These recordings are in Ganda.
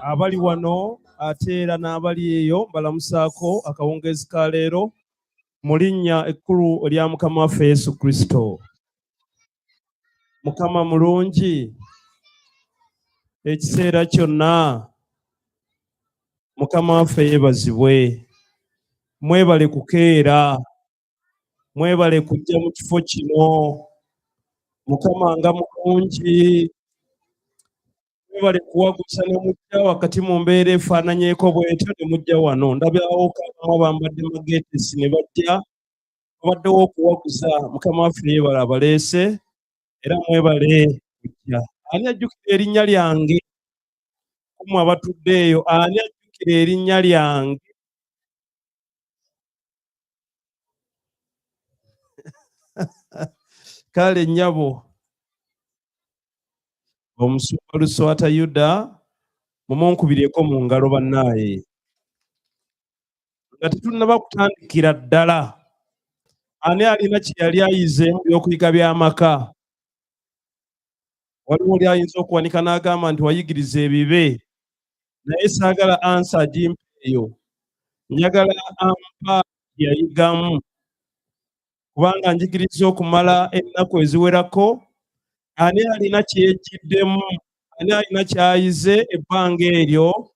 Abali wano ate era n'abali eyo mbalamusaako akawungeezi ka leero mu linnya ekkulu erya Mukama waffe Yesu Kristo. Mukama mulungi ekiseera kyonna. Mukama waffe yeebazibwe. Mwebale kukeera, mwebale kujja mu kifo kino. Mukama nga mulungi. Mwebale kuwagusa ne mujja wakati mu mbeera efaananyeeko bwetyo ne mujja wano. Ndabyawo kabamu abambadde mageetesi ne bajja. Wabaddewo okuwaguza. Mukama waffe yeebale abaleese era mwebale kujja. Ani ajjukira erinnya lyange? Ku mmwe abatudde eyo, ani ajjukira erinnya lyange? Kale nnyabo, Omusumba Luswata Yuda, mumunkubireko mu ngalo bannaaye. Nga tetunnaba kutandikira ddala, ani alina kye yali ayize mu by'okuyiga by'amaka? Waliwo oli ayinza okuwanika n'agamba nti wayigiriza ebibe, naye saagala ansa agimpa eyo. Njagala ampa yayigamu, kubanga njigiriza okumala ennaku eziwerako. Ani alina kye yejjiddemu? Ani alina ky'ayize ebbanga eryo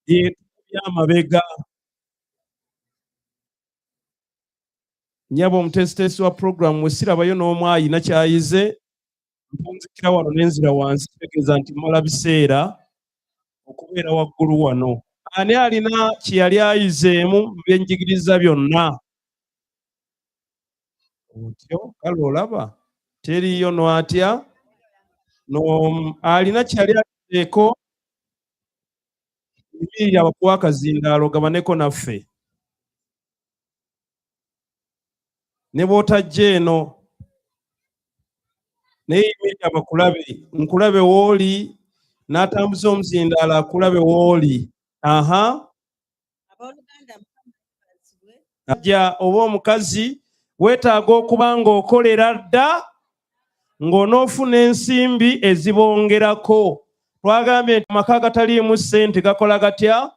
lye amabega? Nnyabo omuteesiteesi wa puroguramu, we sirabayo n'omu ayina ky'ayize, mpunzikira wano n'enzira wansi, kitegeeza nti mmala biseera okubeera waggulu wano. Ani alina kye yali ayizeemu mu byenjigiriza byonna? Otyo kale olaba teriiyo n'atya n'omu alina kye yali ayizeeko. Yimirira bakuwa akazindaalo gabaneko naffe. Ne bw'otajja eno naye yimirira bakulabe, nkulabe w'oli, n'atambuza omuzindaalo akulabe w'oli. Aha. Abooluganda, Mukama yeebazibwe. Ajja oba omukazi weetaaga okuba ng'okolera dda ng'onoofuna ensimbi ezibongerako. Twagambye nti amaka agataliimu ssente gakola gatya?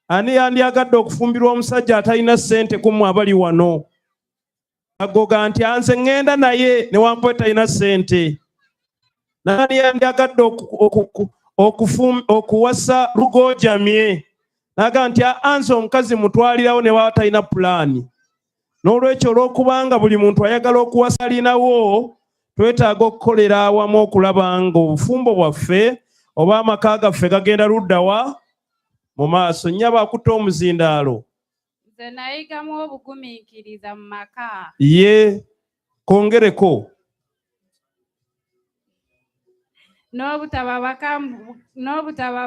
Ani yandyagadde okufumbirwa omusajja atalina ssente ku mmwe abali wano? Agoga nti anze ŋŋenda naye newankubadde talina ssente. Nani yandyagadde okuwasa lugoojamye n'agamba nti anze omukazi mutwalirawo ne waba talina pulaani? N'olwekyo, olw'okubanga buli muntu ayagala okuwasa alinawo, twetaaga okukolera awamu okulaba ng'obufumbo bwaffe oba amaka gaffe gagenda luddawa mu maaso. Nnyabo akutte omuzindaalo. Nze nayigamu obugumiikiriza mu maka. Ye kongereko. N'obutaba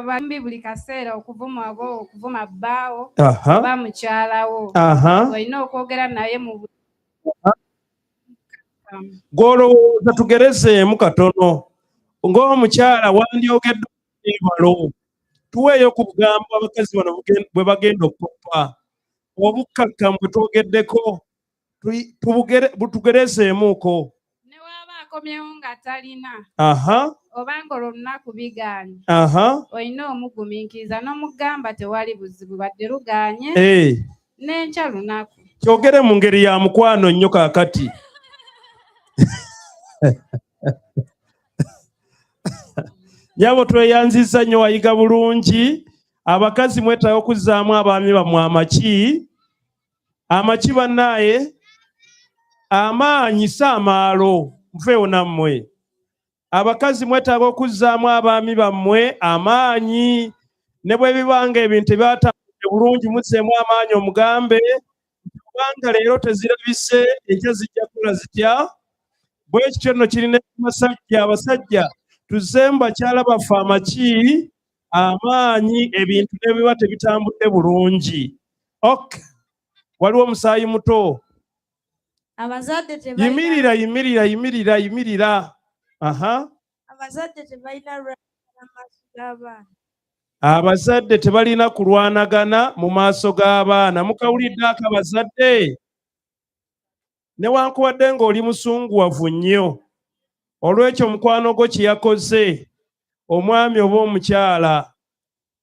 bambi buli kaseera okuvuma oba okuvuma bbaawo oba mukyalawo. Olina okwogera naye mu Gw'olowooza tugerezeemu katono, ng'omukyala wandyogedde ebalo, tuweeyo ku bugambo abakazi bano bwe bagenda okukoppa. Obukkakkamu bwe twogeddeko, butugerezeemuuko. Ne waaba akomyewo nga talina obanga olwo lunaku bigaanye, olina omugumiikiriza n'omugamba tewali buzibu, badde lugaanye, n'enkya lunaku. Kyogere mu ngeri ya mukwano nnyo kaakati. Nyabo, tweyanzizza nnyo, wayiga bulungi. Abakazi mwetaaga okuzzaamu abaami bammwe amaki. Amaki bannaaye, amaanyi si amaalo. Nfeewo nammwe. Abakazi mwetaaga okuzzaamu abaami bammwe amaanyi, ne bwe bibanga ebintu ebyatambudde bulungi, muzzeemu amaanyi omugambe nti kubanga leero tezirabise, enkya zijja kukola zitya. Bwe kityo nno kirina abasajja. Abasajja, tuzzeemu bakyala baffe amaki, amaanyi, ebintu ne biba tebitambudde bulungi. Ok, waliwo omusaayi muto. Abazadde tebalina Yimirira, yimirira, yimirira, yimirira. Aha. Abazadde tebalina lwana mu maaso g'abaana. Abazadde tebalina kulwanagana mu maaso g'abaana. Mukawulidde ako abazadde? Newankubadde ng'oli musunguwavu nnyo olw'ekyo mukwano gwo kye yakoze, omwami oba omukyala.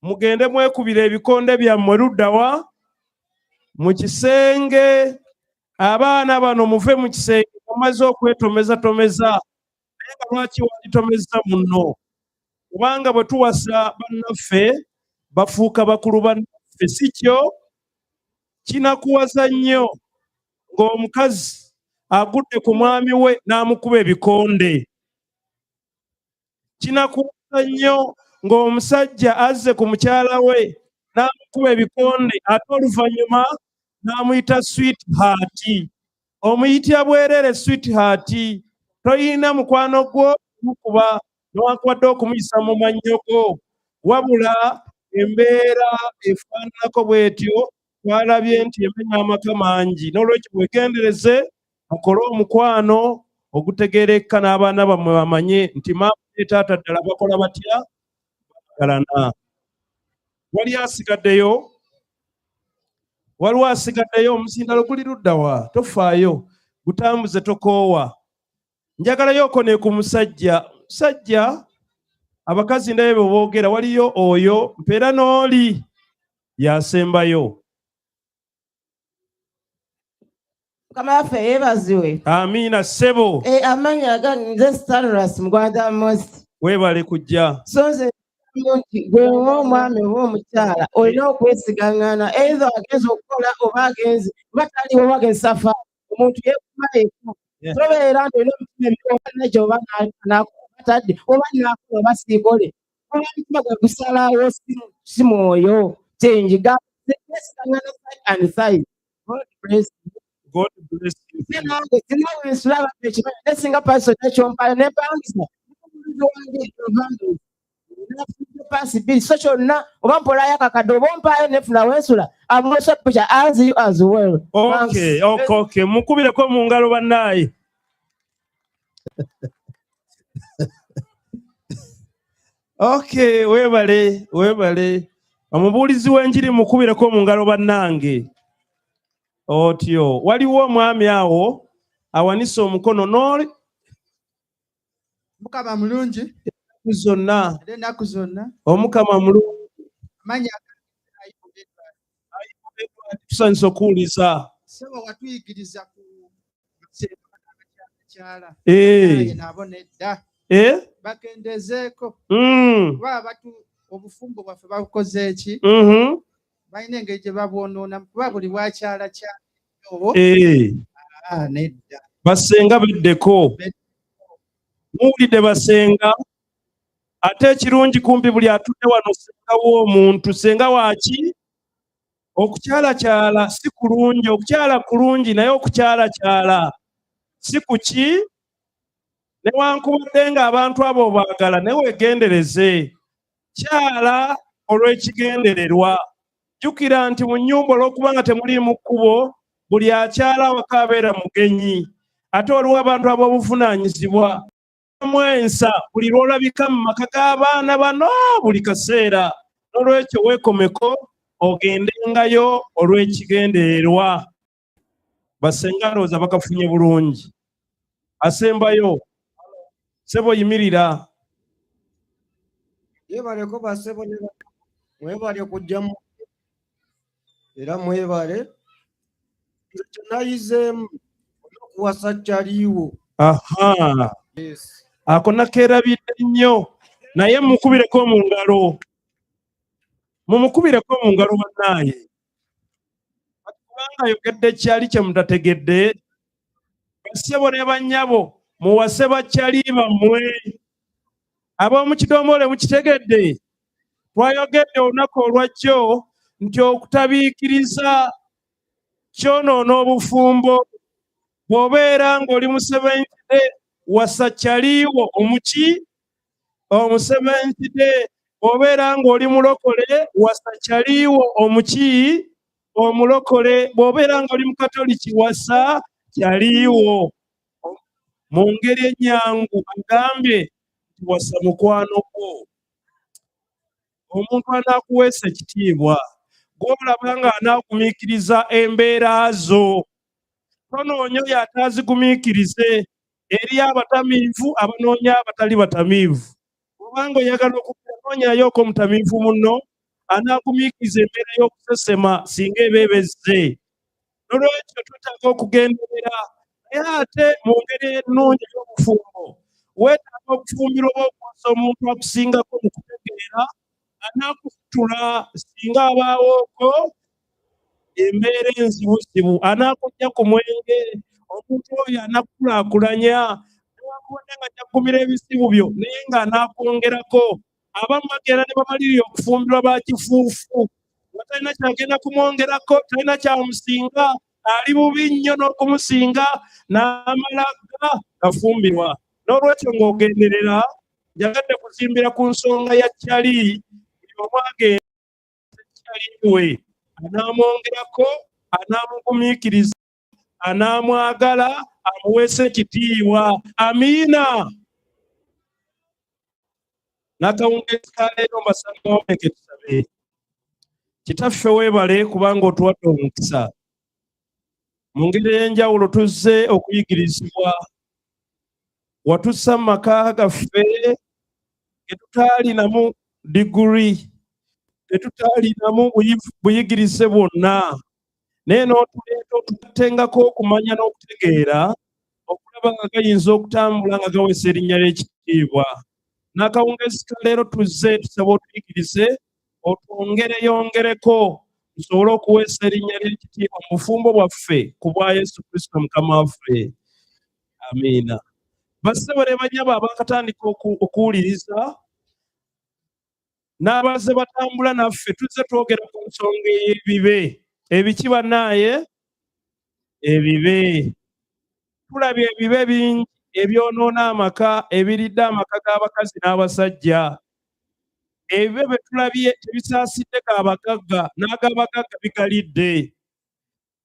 Mugende mwekubira ebikonde byammwe luddawa mu kisenge. Abaana bano muve mu kisenge, mumaze okwetomezatomeza. Naye nga lwaki wanditomeza munno? Kubanga bwe tuwasa bannaffe bafuuka bakulu bannaffe, si kyo? Kinakuwaza nnyo ng'omukazi agudde ku mwami we n'amukuba ebikonde. Kinakuwaza nnyo ng'omusajja azze ku mukyala we n'amukuba ebikonde, ate oluvannyuma n'amuyita sweetheart. Omuyitya bwereere sweetheart. Toyina mukwano gwo mukuba newankubadde okumuyisa mu mannyo go, wabula embeera efaananako bw'etyo twalabye nti emenya amaka mangi. N'olwekyo mwegendereze, mukole omukwano ogutegeereka n'abaana bammwe bamanye nti maama ne taata ddala bakola batya, bagalana. Wali asigaddeyo? Waliwo asigaddeyo? Omusindalo guli ludda wa? Tofaayo, gutambuze, tokoowa. Njagalayo ne ku musajja. Musajja, abakazi ndabe bwe boogera, waliyo oyo mpeera n'oli yasembayo. Mukama waffe yeebazibwe. Amiina, ssebo. Amannya agange nze Stanras Mugwanda Mosi. Weebale kujja. So nze nti gwe oba omwami oba omukyala olina okwesigaŋŋana, either agenze okukola oba agenze oba taliwo oba agenze safaari, omuntu yeekuma yekka. Tobeera nti olina omutima ebi oba nakyo oba tadde oba nakola oba siikole, oba omutima gwe gusalawo si mwoyo kyenjiga kwesigaŋŋana side and side. God bless you. God bless you. Nange sina wensula abadde ekimanyi, naye singa pastor nekyompayo nempangisa omulizi wange evangelist paasi bbiri, so kyonna oba mpolayo akakadde oba ompaayo nefuna wensula. I'm also preacher as you as well. Okay, mukubireko mu ngalo bannaaye. Okay, weebale, weebale. Omubuulizi w'enjiri mukubireko mu ngalo bannange. Otyo waliwo omwami awo awanise omukono n'oli. Mukama mulungi. Zonna. Era ennaku zonna. Omukama mulungi. Amannya. Tusanyusa okuwuliza. Ssebo, watuyigiriza ku kyala nabo nedda. Bakendezeeko kuba abatu obufumbo bwaffe babukoze eki? Balina engeri gye babwonoona kuba buli bwakyala kyalo. Nedda. Basenga beddeko, muwulidde basenga? Ate ekirungi kumpi buli atudde wano senga w'omuntu, senga waaki. Okukyalakyala si kulungi. Okukyala kulungi, naye okukyalakyala si kuki. Newankubadde ng'abantu abo baagala, naye weegendereze, kyala olw'ekigendererwa. Jjukira nti mu nnyumba olw'okuba nga temuliimu kkubo, buli akyala awaka abeera mugenyi, ate waliwo abantu ab'obuvunaanyizibwa. Mwensa buli lw'olabika mu maka g'abaana bano buli kaseera. N'olwekyo weekomeko, ogendengayo olw'ekigendererwa. Basenga ndowooza bakafunye bulungi. Asembayo, sebo, yimirira. Yebaleko basebo, mwebale kujja era mwebale. Nze kyenayizeemu okuwasa kyaliiwo. Aha, ako nakeerabidde nnyo, naye mukubireko mu ngalo, mumukubireko mu ngalo bannaaye, kubanga ayogedde kyali kye mutategedde. Bassebo ne bannyabo, muwase bakyali bammwe. Ab'omu kidomoole mukitegedde? Twayogedde olunaku olwajjo nti okutabiikiriza kyonoona obufumbo. Bw'obeera ng'oli mu Seventh Day, wasa kyaliiwo omuki omu Seventh Day. Bw'obeera ng'oli mulokole, wasa kyaliiwo omuki omulokole. Bw'obeera ng'oli mukatoliki, wasa kyaliiwo. Mu ngeri ennyangu agambye nti wasa mukwano gwo, omuntu anaakuweesa ekitiibwa, gw'olaba ng'anaagumiikiriza embeera zo. Tonoonya oyo ataazigumiikirize. Eri abatamiivu abanoonya abatali batamiivu. Obanga oyagala okugira, noonyayooko omutamiivu munno. anaagumiikiriza embeera y'okusesema singa eba ebezze. Nolwekyo twetaaga okugenderera, naye ate mu ngeri ennungi ey'obufumbo weetaaga okufumbirwa oba okuwasa omuntu akusingako mu kutegeera, anaakusitula singa abaawoko embeera enzibuzibu, anaakuggya ku mwenge, omuntu oyo anakukulaakulanya newankubadde nga ajja kugumira ebizibu byo, naye ng'anaakwongerako. Abamu bagenda ne bamalirira okufumbirwa ba kifuufu nga talina kyagenda kumwongerako, talina kyamusinga, ali bubi nnyo n'okumusinga, n'amala ga gafumbirwa. N'olwekyo ng'ogenderera, njagadde kuzimbira ku nsonga ya Kyali, buli omu agenda Kyali we anaamwongerako, anaamugumiikiriza, anaamwagala, amuweesa ekitiibwa. Amiina. N'akawungeezi ka leero mbasaba wameke tusabe. Kitaffe weebale kubanga otuwadde omukisa. Mu ngeri ey'enjawulo tuzze okuyigirizibwa. Watussa mu maka gaffe ge tutaalinamu diguri, tetutaalinamu buyigirize bwonna, naye n'otuleeta otugattengako okumanya n'okutegeera okulaba nga gayinza okutambula nga gaweesa erinnya ly'ekitiibwa. N'akawungeezi ka leero tuzze tusaba otuyigirize, otwongereyongereko tusobole okuweesa erinnya ly'ekitiibwa mu bufumbo bwaffe ku bwa Yesu Kristo Mukama waffe. Amiina. Bassebo ne bannyabo abaakatandika okuwuliriza n'abazze batambula naffe, tuzze twogera ku nsonga ey'ebibe. Ebiki bannaaye? Ebibe. Tulabye ebibe bingi ebyonoona amaka, ebiridde amaka g'abakazi n'abasajja. Ebibe bye tulabye tebisaasidde g'abagagga, n'ag'abagagga bigalidde.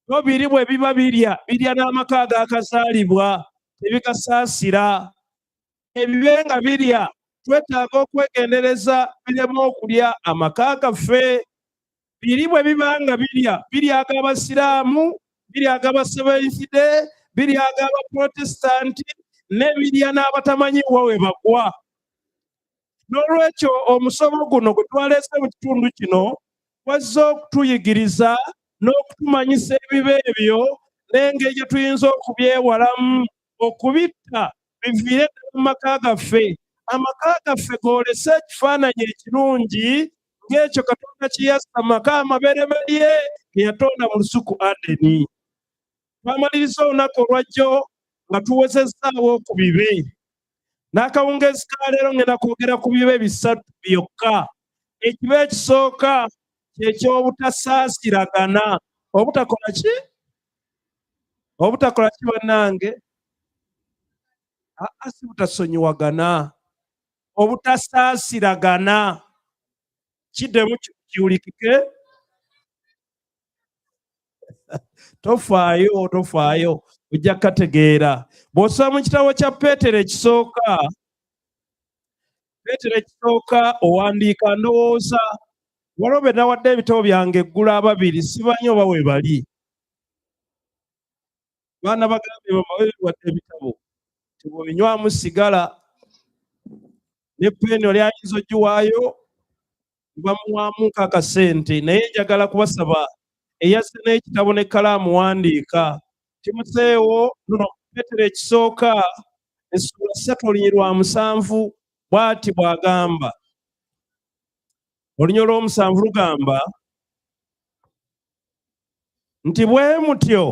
Byo biri bwe biba birya, birya n'amaka agakazaalibwa, tebigasaasira. Ebibe nga birya, twetaaga okwegendereza bireme okulya amaka gaffe. Biri bwe biba nga birya, birya ag'Abasiraamu, birya ag'Abasebenthide, birya ag'Abaprotestanti, ne birya n'abatamanyi wa we bagwa. N'olwekyo omusomo guno gwe twaleese mu kitundu kino wazze okutuyigiriza n'okutumanyisa ebibe ebyo n'engeri gye tuyinza okubyewalamu, okubitta biviire ddala mu maka gaffe. Amaka gaffe goolese ekifaananyi ekirungi ng'ekyo Katonda kye yassa mu maka amabereberye ge yatonda mu lusuku Adeni. Twamaliriza olunaku olwajjo nga tuwezezzaawo ku bibe. N'akawungeezi ka leero ngenda kwogera ku bibe bisatu byokka. Ekibe ekisooka kyeky'obutasaasiragana. Obutakola ki? Obutakola ki bannange? Aa, si butasonyiwagana, obutasaasiragana. Kiddemu kiwulikike. Tofaayo, tofaayo, ojja kukategeera. Bw'osoma mu kitabo kya Peetero ekisooka, Peetero ekisooka owandiika, ndowooza waliwo be nawadde ebitabo byange eggulo ababiri, simanyi oba we bali. Baana bagambye bamawe wadde ebitabo, tebwobinywamu sigala, ne peeni oli ayinza ogiwaayo bamuwaamu akasente, naye njagala kubasaba eyazze n'ekitabo n'ekkalaamu wandiika. Timoseewo nono Peetero ekisooka essuula 3 olunyiriri lwa 7 bw'ati bw'agamba. Olunyiriri olw'omusanvu lugamba nti bwe mutyo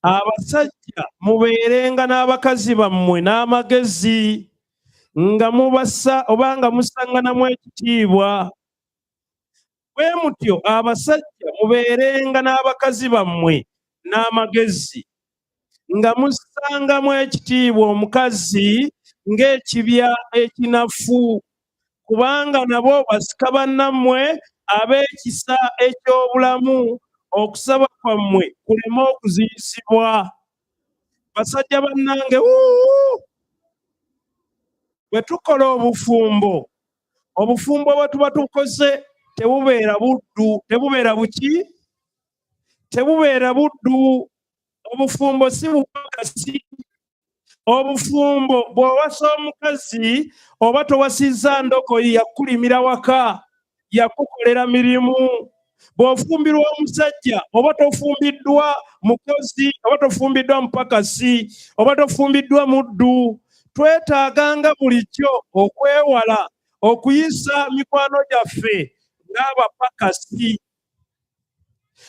abasajja mubeerenga n'abakazi bammwe n'amagezi, nga mubasa oba nga musanganamu ekitiibwa. Bwe mutyo abasajja mubeerenga n'abakazi bammwe n'amagezi, nga mussangamu ekitiibwa omukazi ng'ekibya ekinafu, kubanga nabo basika bannammwe ab'ekisa eky'obulamu, okusaba kwammwe kuleme okuziyizibwa. Basajja bannange, wuu! Bwe tukola obufumbo, obufumbo bwe tuba tukoze tebubeera buddu, tebubeera buki? Tebubeera buddu. Obufumbo si bupakasi. Obufumbo bw'owasa omukazi oba towasizza ndogoyi yakulimira waka. Yakukolera mirimu. Bw'ofumbirwa omusajja oba tofumbiddwa mukozi, oba tofumbiddwa mupakasi, oba tofumbiddwa muddu, twetaaganga bulijjo okwewala okuyisa mikwano gyaffe ng'abapakasi.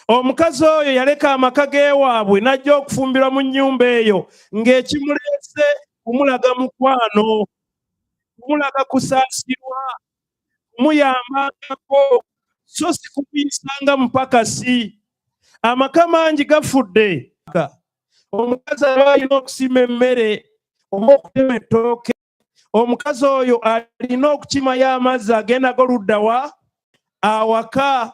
Omukazi oyo yaleka amaka g'ewaabwe n'ajja okufumbirwa mu nnyumba eyo ng'ekimuleese kumulaga mukwano, kumulaga kusaasirwa, kumuyambangako, so si kumuyisanga mupakasi. Amaka mangi gafudde. Omukazi aba alina okusima emmere oba okutema ettooke. Omukazi oyo alina okukimayo amazzi agenda goludda wa awaka.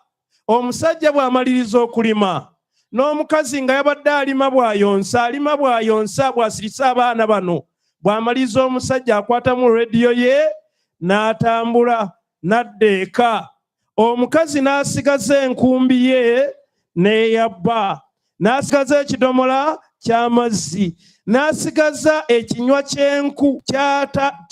Omusajja bw'amaliriza okulima n'omukazi nga yabadde alima bw'ayonsa, alima bw'ayonsa, bw'asirisa abaana bano, bw'amaliriza omusajja akwatamu rediyo ye n'atambula n'adda eka. Omukazi n'asigaza enkumbi ye n'eyabba, n'asigaza ekidomola ky'amazzi, n'asigaza ekinywa ky'enku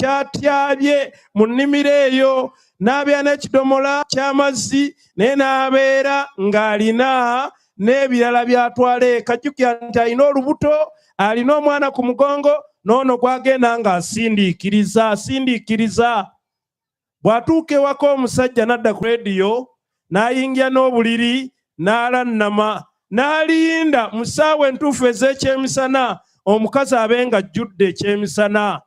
ky'atyabye mu nnimiro eyo, n'abeera n'ekidomola ky'amazzi, naye n'abeera ng'alina n'ebirala by'atwala eka. Jjukira nti alina olubuto, alina omwana ku mugongo, n'ono gw'agenda ng'asindiikiriza, asindiikiriza. Bw'atuuka ewaka omusajja n'adda ku rediyo, n'ayingira n'obuliri, n'alannama, n'alinda mu ssaawa entuufu ez'ekyemisana omukazi abe ng'ajjudde ekyemisana.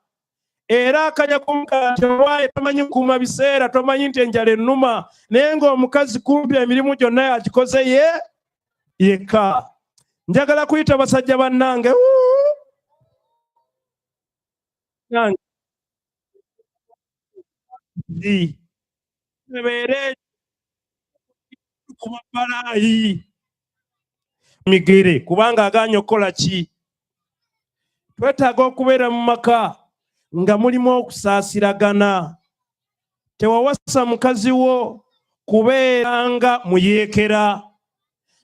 Era akanya kumukaa nti owaaye tomanyi kukuuma biseera, tomanyi nti enjala ennuma, naye ng'omukazi kumpi emirimu gyonna yagikoze ye yekka. Njagala kuyita basajja bannange. Beere kuba balaayi migere kubanga agaanye okukola ki. Twetaaga okubeera mu maka nga mulimu okusaasiragana. Tewawasa mukazi wo kubeera nga muyeekera.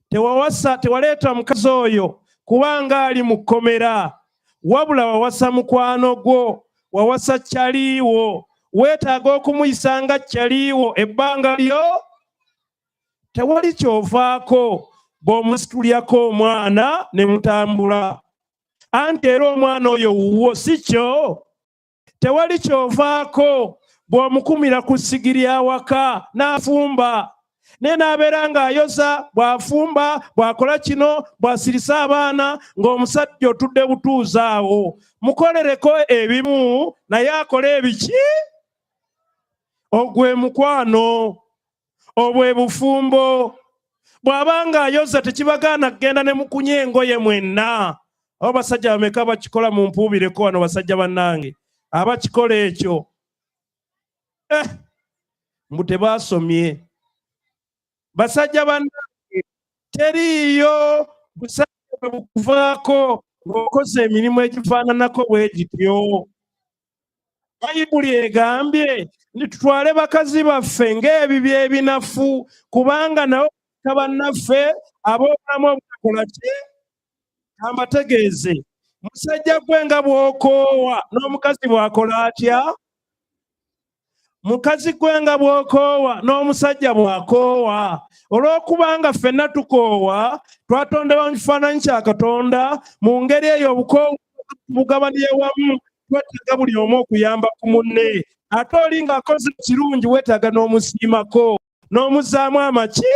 Tewawasa, tewaleeta mukazi oyo kubanga ali mu kkomera, wabula wawasa mukwano gwo, wawasa kyaliiwo. Weetaaga okumuyisa nga kyaliiwo ebbanga lyo. Tewali ky'ovaako bw'omusitulyako omwana ne mutambula, anti era omwana oyo wuwo, si kyo? Tewali ky'ovaako bw'omukumira ku ssigiri awaka n'afumba, naye n'abeera ng'ayoza, bw'afumba, bw'akola kino, bw'asirisa abaana, ng'omusajja otudde butuuzi awo. Mukolereko ebimu naye akole ebiki? Ogwe mukwano, obwe bufumbo. Bw'aba ng'ayoza tekibagaana kugenda ne mukunya engoye mwenna. Abo basajja bameka bakikola? Mu mpuubireko wano basajja bannange abakikola ekyo. Mbu tebaasomye. Basajja bannange, teriiyo busajja bwe bukuvaako ng'okoze emirimu egifaananako bwe gityo. Bayibuli egambye nti tutwale bakazi baffe ng'ebibya ebinafu, kubanga nabo bannaffe ab'obulamu obutakola ki. Ambategeeze, musajja gwe nga bw'okoowa n'omukazi bw'akola atya? Mukazi gwe nga bw'okoowa n'omusajja bw'akoowa. Olw'okubanga ffenna tukoowa, twatondebwa mu kifaananyi kya Katonda, mu ngeri eyo obukoowu bugabaniye wamu, twetaaga buli omu okuyamba ku munne. Ate oli ng'akoze ekirungi weetaaga n'omusiimako, n'omuzzaamu amaki?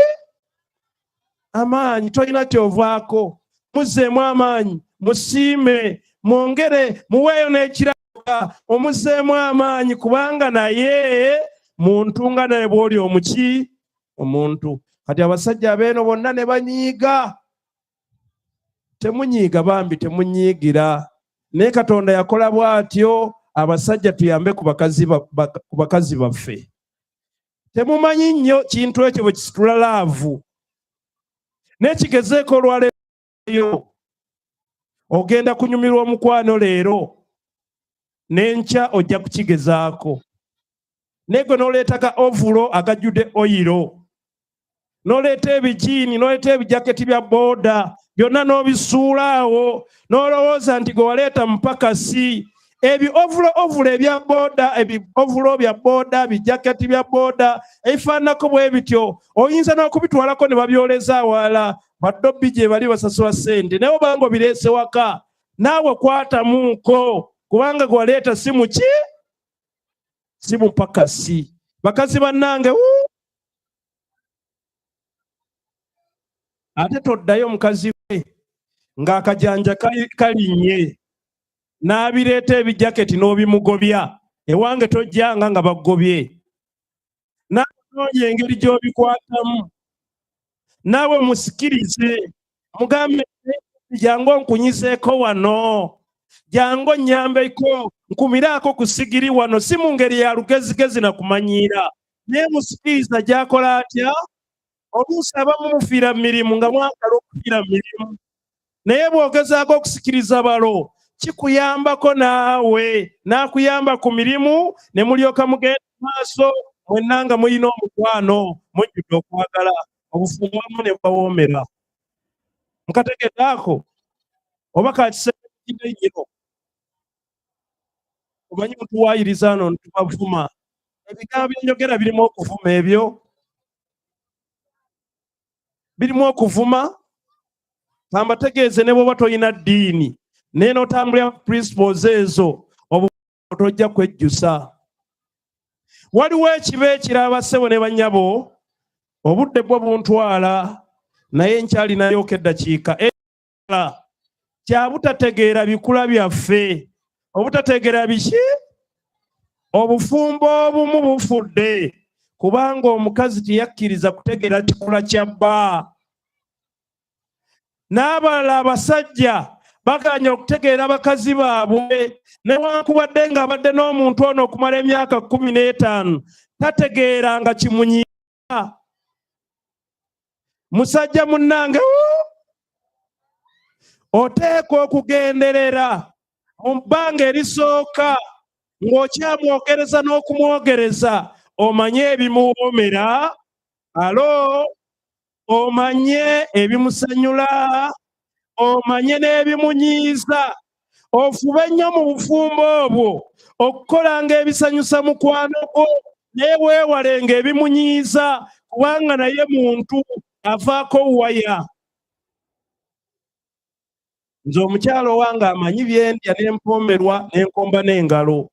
Amaanyi. Tolina ky'ovaako, muzzeemu amaanyi, musiime, mwongere, muweeyo n'ekirabo, omuzzeemu amaanyi, kubanga naye muntu nga naye bw'oli omuki omuntu. Kati abasajja abeeno bonna ne banyiiga. Temunyiiga bambi, temunyiigira, naye Katonda yakola bw'atyo. Abasajja tuyambe ku bakazi baffe. Temumanyi nnyo kintu ekyo bwe kisitula love. N'ekigezeeko olwaleero, ogenda kunyumirwa omukwano leero, n'enkya ojja kukigezaako. Naye gwe n'oleeta ka overall agajjudde oil, n'oleeta ebijiini, n'oleeta ebijaketi bya booda byonna n'obisuula awo, n'olowooza nti gwe waleeta mupakasi. Ebi ovulo ovulo ebya boda, ebi ovulo bya boda, bijaketi bya boda ebifaananako bwe bityo, oyinza n'okubitwalako ne babyoleza awalala, badobbi gye bali basasula ssente. Naye obanga obireese waka, naawe kwatamuuko, kubanga gwe waleeta si muki, si mupakasi. Bakazi bannange, ate toddayo mukazi we ng'akajanja kalinnye n'abireeta ebijaketi n'obimugobya. Ewange tojjanga nga bagobye. Naawe engeri gy'obikwatamu, naawe musikirize, mugambe jangu onkunyizeeko wano, jangu onnyambeko nkumiraako ku sigiri wano, si mu ngeri ya lugezigezi na kumanyiira, naye musikiriza gy'akola atya. Oluusi abamu mufiira mu mirimu nga mwagala okufiira mu mirimu, naye bw'ogezaako okusikiriza balo kikuyambako naawe n'akuyamba ku mirimu, ne mulyoka mugenda maaso mwenna nga mulina omukwano, mujjudde okwagala, obufumbo bwamu ne bubawoomera. Mukategedde ako oba kakisekidde nnyino? Omanyi mutuwaayiriza no ntubavuma, ebigambo bye njogera birimu okuvuma, ebyo birimu okuvuma. Kambategeeze, ne bw'oba tolina ddiini naye n'otambulira principles ezo, obu tojja kwejjusa. Waliwo ekiba ekirala, bassebo ne bannyabo, obudde bwo buntwala, naye nkyalinayooko eddakiika era kya butategeera bikula byaffe. Obutategeera biki? Obufumbo obumu bufudde kubanga omukazi teyakkiriza kutegeera kikula kya bba, n'abalala abasajja baganya okutegeera bakazi baabwe, newankubadde ng'abadde n'omuntu ono okumala emyaka 15, tategeera nga kimunyiiza. Musajja munnange, oteekwa okugenderera mu bbanga erisooka ng'okyamwogereza n'okumwogereza, omanye ebimuwoomera, alo omanye ebimusanyula, omanye n'ebimunyiiza. Ofube nnyo mu bufumbo obwo okukolanga ebisanyusa mukwano gwo, naye weewalenga ebimunyiiza, kubanga naye muntu avaako waya. Nze omukyalo owange amanyi byendya n'empoomerwa n'enkomba n'engalo,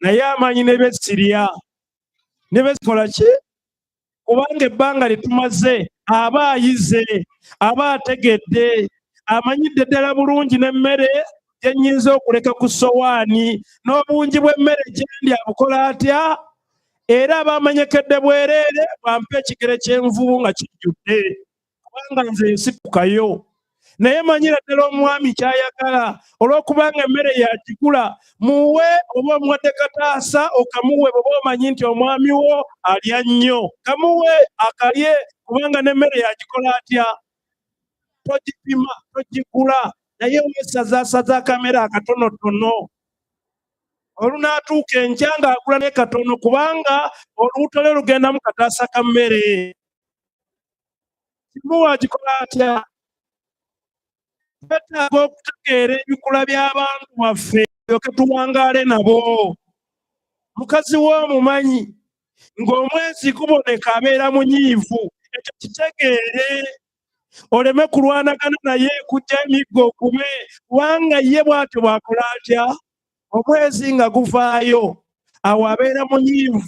naye amanyi ne byesirya ne besikola ki, kubanga ebbanga lye tumaze aba ayize, aba ategedde, amanyidde ddala bulungi n'emmere gye nnyinza okuleka ku ssowaani, n'obungi bw'emmere gye ndya abukola atya, era aba amanyekedde bwereere bwampa ekigere ky'envubu nga kijjudde, kubanga nze nsitukayo. Naye manyira ddala omwami ky'ayagala, olw'okubanga emmere yagigula, muwe oba omuwadde kataasa okamuwe. Bw'oba omanyi nti omwami wo alya nnyo, kamuwe akalye, kubanga n'emmere yagikola atya, togipima, togigula, naye weesazaasaza akamere akatonotono. Olunaatuuka enkya ng'agula ne katono, kubanga olubuto lwe lugendamu kataasa ka mmere. Kimuwa agikola atya? Twetaaga okutegeera ebikula by'abantu baffe yoke tuwangaale nabo. Mukazi wo omumanyi ng'omwezi guboneka abeera munyiivu, ekyo kitegeere, oleme kulwanagana naye kujja emiggo okube, kubanga ye bw'atyo bw'akola atya. Omwezi nga guvaayo awo abeera munyiivu,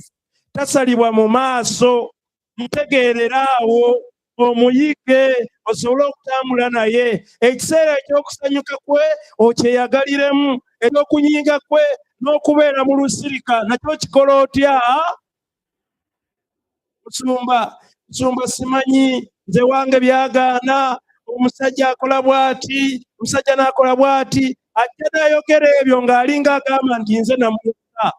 tasalibwa mu maaso. Mutegeerera awo omuyige osobole okutambula naye. Ekiseera ekyokusanyuka kwe okyeyagaliremu, ekyokunyiiga kwe n'okubeera mu lusirika nakyo kikola otya? Musumba, musumba, simanyi nze wange byagaana, omusajja akola bw'ati, omusajja n'akola bw'ati, ajja n'ayogera ebyo ng'alinga agamba nti nze namuwasa.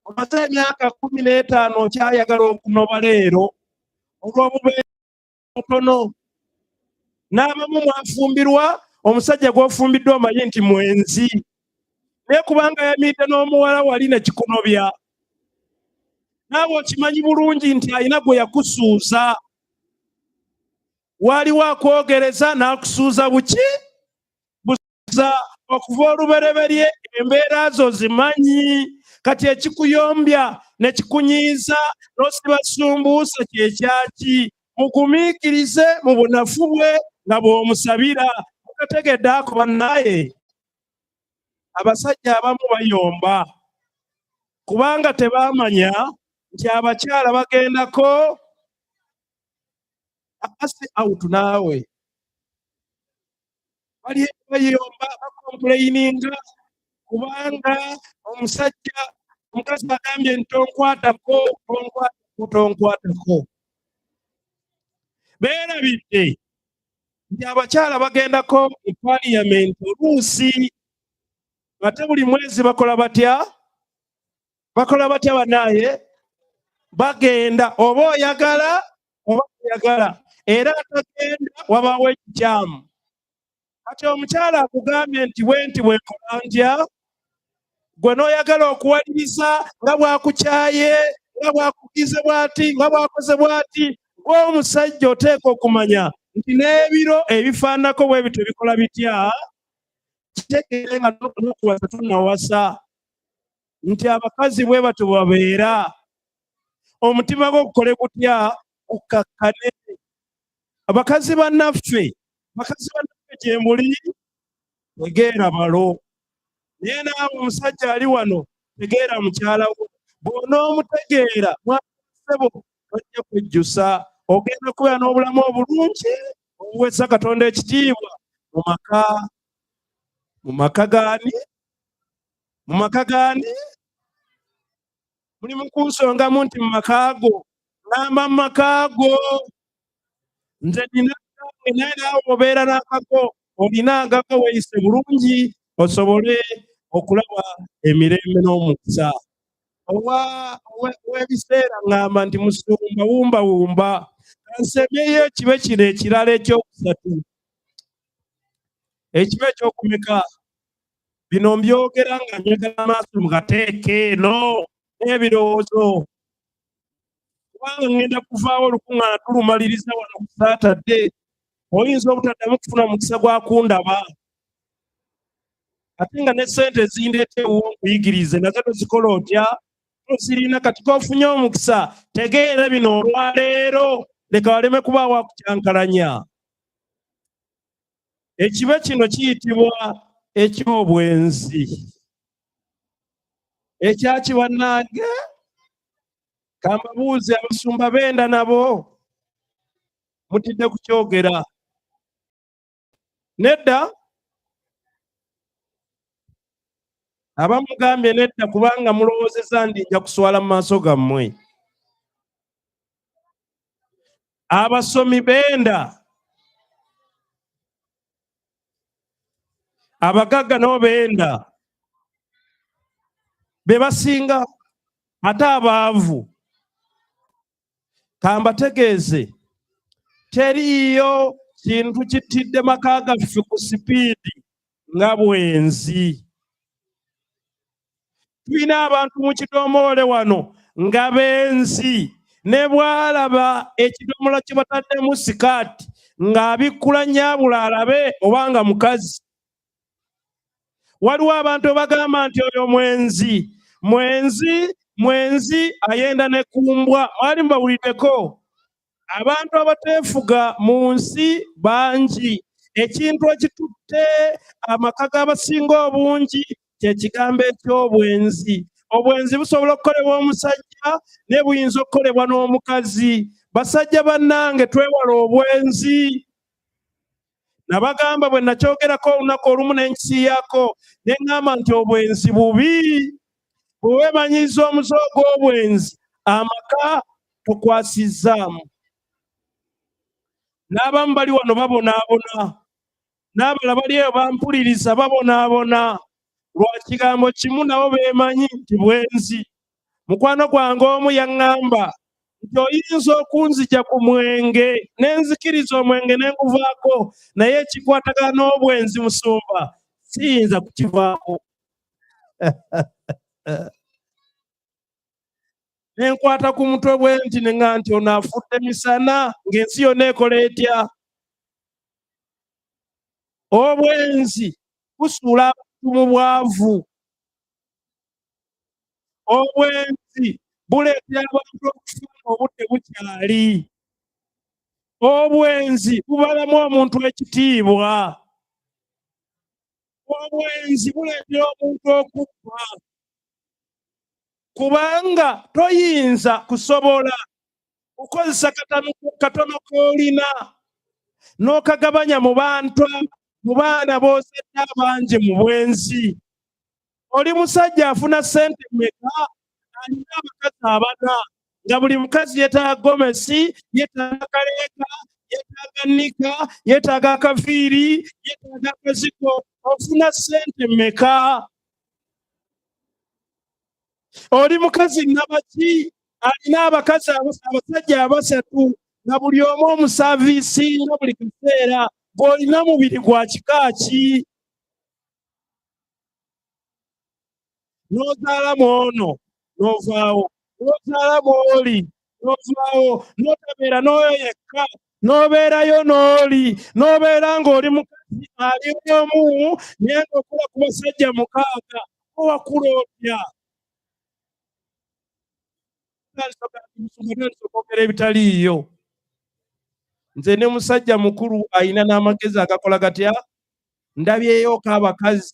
Omaze emyaka 15 okyayagala okunoba leero olw'obubeere butono. N'abamu mwafumbirwa omusajja gw'ofumbiddwa omanyi nti mwenzi, naye kubanga yamiidde n'omuwala wali ne kikunobya, naawe okimanyi bulungi nti alina gwe yakusuuza, waliwo akwogereza n'akusuuza buki. Kitegeeza okuva olubereberye embeera zo zimanyi. Kati ekikuyombya ne kikunyiiza n'osiba sumbuusa kye kyaki? Mugumiikirize mu bunafu bwe nga bw'omusabira. Mukategedde ako bannaye? Abasajja abamu bayomba kubanga tebaamanya nti abakyala bagendako asi out naawe. Bali bayomba, bakompuleyininga kubanga omusajja omukazi agambye nti tonkwatako, tonkwatako, tonkwatako. Beerabidde nti abakyala bagendako mu parliament oluusi, ate buli mwezi bakola batya? Bakola batya bannaaye? Bagenda oba oyagala oba oyagala, era atagenda wabaawo ekikyamu. Kati omukyala akugambye nti bwe nti bwenkola ntya, gwe n'oyagala okuwaliriza nga bw'akukyaye, nga bw'akugize bw'ati, nga bw'akoze bw'ati. Gwe omusajja oteekwa okumanya nti n'ebiro ebifaananako bwe bityo bikola bitya. Kitegeere nga n'okuwasa tunnawasa nti abakazi bwe batyo babeera. Omutima gwo gukole gutya? Gukkakkane. Abakazi bannaffe, bakazi bannaffe gye muli, tegeera balo. Naye naawe omusajja ali wano, tegeera mukyala wo. Bw'onoomutegeera, mwana ssebo, tojja kwejjusa. Ogenda kubeera n'obulamu obulungi obuweesa Katonda ekitiibwa mu maka. Mu maka gaani? Mu maka gaani? Muli mu kunsongamu nti mu maka go. Ŋŋamba mu maka go. Nze nina agange, naye naawe obeera n'akago. Olina agago, weeyise bulungi osobole okulaba emirembe n'omukisa. Ow'ebiseera ŋŋamba nti musumba wumbawumba. Kansemyeyo ekibe kino ekirala ekyokusatu. Ekibe ekyokumeka. Bino mbyogera nga njagala amaaso mugateeke eno n'ebirowoozo. Kubanga ŋŋenda kuvaawo olukuŋŋaana tulumaliriza wano ku Saatadde. Oyinza obutaddamu kufuna mukisa gwa kundaba. Ate nga ne ssente ezindeeta ewuwo nkuyigirize nazo tozikola otya? Tozirina. Kati k'ofunye omukisa, tegeera bino olwaleero, leka waleme kubaawo akukyankalanya. Ekibe kino kiyitibwa eky'obwenzi. Ekyaki bannange? Kambabuuze, abasumba benda nabo? Mutidde kukyogera. Nedda? Abamugambye nedda kubanga mulowoozezza ndi nja kuswala mu maaso gammwe. Abasomi benda, abagagga nabo benda, be basinga, ate abaavu. Kambategeeze, teriiyo kintu kittidde maka gaffe ku sipiidi nga bwenzi. Tulina abantu mu kidomoole wano nga benzi, ne bw'alaba ekidomola kye bataddemu sikaati ng'abikkula nnyabula alabe obanga mukazi. Waliwo abantu abagamba nti oyo mwenzi, mwenzi, mwenzi, ayenda ne kumbwa. Mwali mubawuliddeko? Abantu abateefuga mu nsi bangi. Ekintu ekitutte amaka g'abasinga obungi kye kigambo eky'obwenzi. Obwenzi busobola okukolebwa omusajja naye buyinza okukolebwa n'omukazi. Basajja bannange, twewale obwenzi. Nabagamba bwe nakyogerako olunaku olumu ne nkisiiyako, ne ŋŋamba nti obwenzi bubi. Bwe weemanyiiza omuze ogw'obwenzi, amaka tokwasizzaamu. N'abamu bali wano babonaabona, n'abalala bali eyo bampuliriza babonaabona lwa kigambo kimu, nabo beemanyi nti bwenzi. Mukwano gwange omu yaŋŋamba nti oyinza okunzija ku mwenge ne nzikiriza omwenge ne nguvaako, naye ekikwatagana n'obwenzi musumba siyinza kukivaako. Ne nkwata ku mutwe bwe nti ne ŋŋamba nti ono afudde misana ng'ensi yonna ekola etya? Obwenzi. Busuula abantu mu bwavu. Obwenzi buleetera abantu okufa ng'obudde bukyali. Obwenzi bubalamu omuntu ekitiibwa. Obwenzi buleetera omuntu okubba, kubanga toyinza kusobola kukozesa katono k'olina n'okagabanya mu bantu, mu baana b'ozadde abangi mu bwenzi. Oli musajja afuna ssente mmeka? Alina abakazi abana, nga buli mukazi yeetaaga gomesi, yeetaaga kaleeka, yeetaaga nnika, yeetaaga akaviiri, yeetaaga akaziko. Ofuna ssente mmeka? Oli mukazi nnabaki alina abakazi abasajja abasatu, nga buli omu omusaaviisinga buli kaseera? Bw'olina mubiri gwa kika ki? N'ozaala mu ono n'ovaawo, n'ozaala mu oli n'ovaawo, n'otabeera n'oyo yekka, n'obeerayo n'oli, n'obeera ng'oli mukazi ali omu naye ng'okola ku basajja 6. Owakula otya? Okwogera ebitaliiyo. Nze ne musajja mukulu alina n'amagezi agakola gatya? Ndabyeyoko abakazi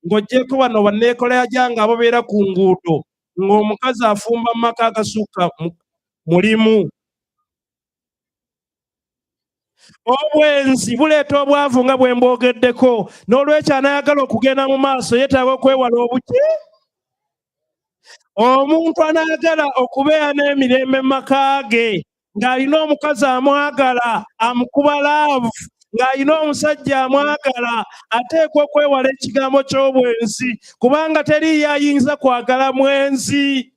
ng'oggyeko bano banneekola gyange ababeera ku nguudo, ng'omukazi afumba mu maka agasukka mulimu. Obwenzi buleeta obwavu nga bwe mbwogeddeko. N'olwekyo anayagala okugenda mu maaso yeetaaga okwewala obuki. Omuntu anayagala okubeera n'emirembe mu maka ge, ng'alina omukazi amwagala, amukuba laavu, ng'alina omusajja amwagala, ateekwa okwewala ekigambo ky'obwenzi, kubanga teriiyo ayinza kwagala mwenzi.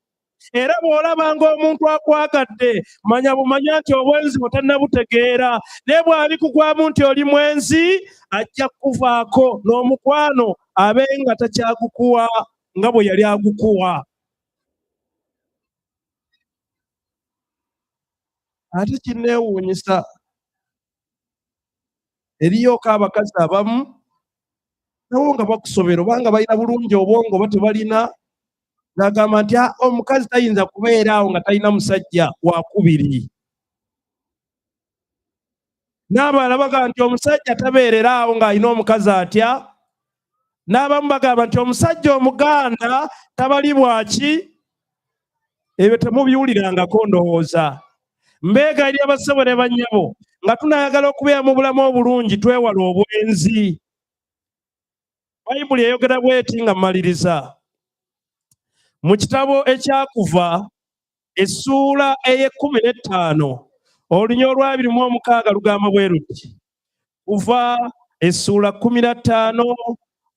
Era bw'olaba ng'omuntu akwagadde, manya bumanya nti obwenzi bwe tannabutegeera, naye bw'alikugwamu nti oli mwenzi, ajja kukuvaako n'omukwano abe nga takyagukuwa nga bwe yali agukuwa. Ate kinneewuunyisa, eriyoko abakazi abamu nabo nga bakusobera, obanga balina bulungi obwongo oba tebalina, ng'agamba nti omukazi tayinza kubeera awo nga talina musajja wakubiri. N'abalala bagamba nti omusajja tabeerera awo ng'alina omukazi atya. N'abamu bagamba nti omusajja omuganda tabali bwaki. Ebyo temubiwulirangako ndowooza. Mbeegayirira bassebo ne bannyabo, nga tunaayagala okubeera mu bulamu obulungi, twewale obwenzi. Bayibuli eyogera bw'eti nga mmaliriza. Mu kitabo ekyakuva essuula ey'ekkumi n'ettaano olunya olw'abiri mu omukaaga lugamba bwe luti. Kuva essuula 15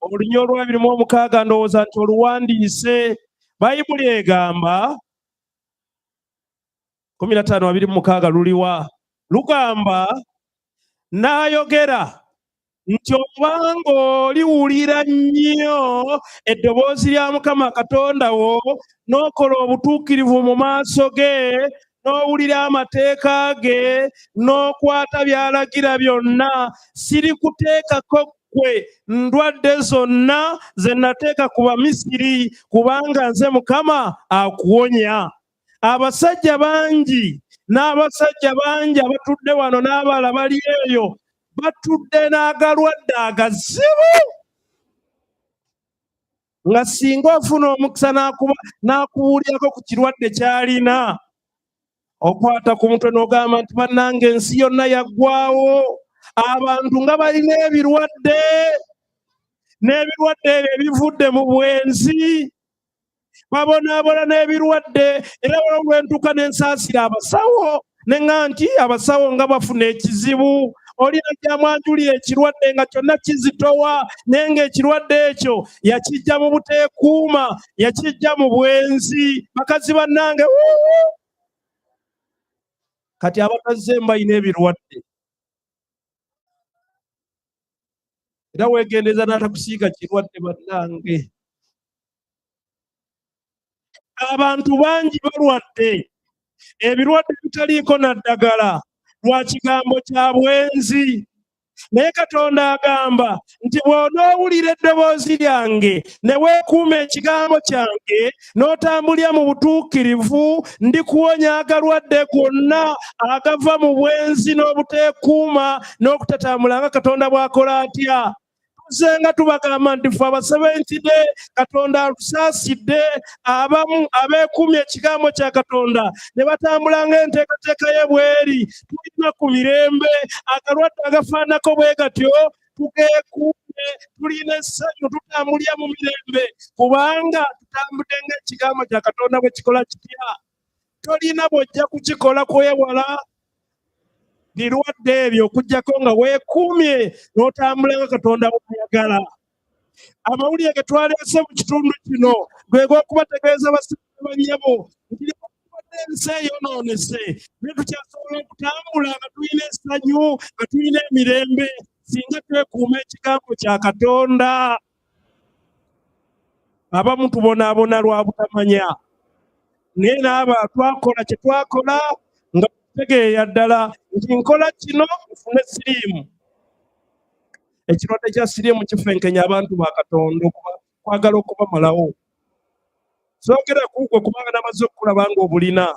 olunya olw'abiri mu omukaaga, ndowooza nti oluwandiise. Bayibuli egamba 15:26 luliwa? Lugamba, n'ayogera nti obanga oliwulira nnyo eddoboozi lya Mukama Katonda wo, n'okola obutuukirivu mu maaso ge, n'owulira amateeka ge, n'okwata by'alagira byonna, sirikuteekako ggwe ndwadde zonna ze nateeka ku Bamisiri, kubanga nze Mukama akuwonya. Abasajja bangi n'abasajja bangi abatudde wano n'abalala bali eyo batudde n'agalwadde agazibu, nga singa ofuna omukisa n'akubuulirako ku kirwadde ky'alina, okwata ku mutwe n'ogamba nti bannange ensi yonna yaggwawo, abantu nga balina ebirwadde, n'ebirwadde ebyo ebivudde mu bwenzi, babonaabona n'ebirwadde. Era waliwo lwe ntuuka ne nsaasira abasawo, ne ŋŋamba nti abasawo nga bafuna ekizibu, olina gy'amwanjulira ekirwadde nga kyonna kizitowa, naye ng'ekirwadde ekyo yakijja mu buteekuuma, yakijja mu bwenzi. Bakazi bannange, wuuu! Kati abatazzeemu balina ebirwadde. Era weegendereza n'atakusiiga kirwadde bannange. Abantu bangi balwadde ebirwadde ebitaliiko na ddagala lwa kigambo kya bwenzi. Naye Katonda agamba nti bw'onoowulira eddoboozi lyange ne weekuuma ekigambo kyange n'otambulira mu butuukirivu, ndikuwonya agalwadde gonna agava mu bwenzi n'obuteekuuma n'okutatambula nga Katonda bw'akola atya. Tuzze nga tubagamba nti ffe aba Seventh Day Katonda atusaasidde, abamu abeekuumye ekigambo kya Katonda ne batambula ng'enteekateeka ye bw'eri, tulina ku mirembe. Agalwadde agafaanako bwe gatyo tugeekuumye, tulina essanyu, tutambulira mu mirembe kubanga tutambudde ng'ekigambo kya Katonda bwe kikola kitya. Tolina bw'ojja kukikola kwewala birwadde ebyo okuggyako nga weekuumye n'otambula nga Katonda bw'ayagala. Amawulire ge twaleese mu kitundu kino gwe g'okubategeeza basajja bannyabo nti newankubadde ensi eyonoonese, naye tukyasobola okutambula nga tulina essanyu, nga tulina emirembe singa twekuuma ekigambo kya Katonda. Abamu tubonaabona lwa butamanya, naye n'abo twakola kye twakola nga tutegeera ddala nti nkola kino nfune siriimu. Ekirwadde kya siriimu kifenkenya abantu ba Katonda kwagala okubamalawo. Soogera ku ggwe kubanga namaze okukulaba ng'obulina.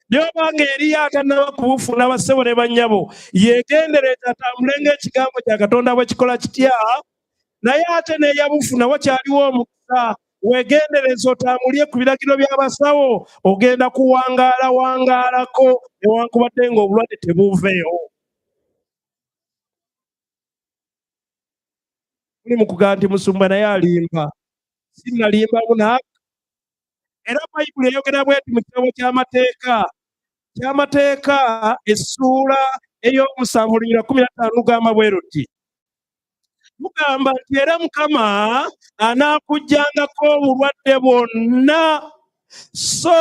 Naye obanga eriyo atannaba kubufuna, bassebo ne bannyabo, yeegendereze atambule ng'ekigambo kya Katonda bwe kikola kitya. Naye ate n'eyabufuna wakyaliwo omukisa, weegendereze otambulye ku biragiro by'abasawo, ogenda kuwangaala wangaalako newankubadde ng'obulwadde tebuuveewo. Muli mu kugamba nti musumba naye alimba. Sinnalimbamu naaka. Era Bayibuli eyogera bw'eti mu kitabo ky'Amateeka, ky'Amateeka essuula ey'omusanvu olunyiriri lwa 15 lugamba bwe luti. Lugamba nti era Mukama anaakuggyangako obulwadde bwonna, so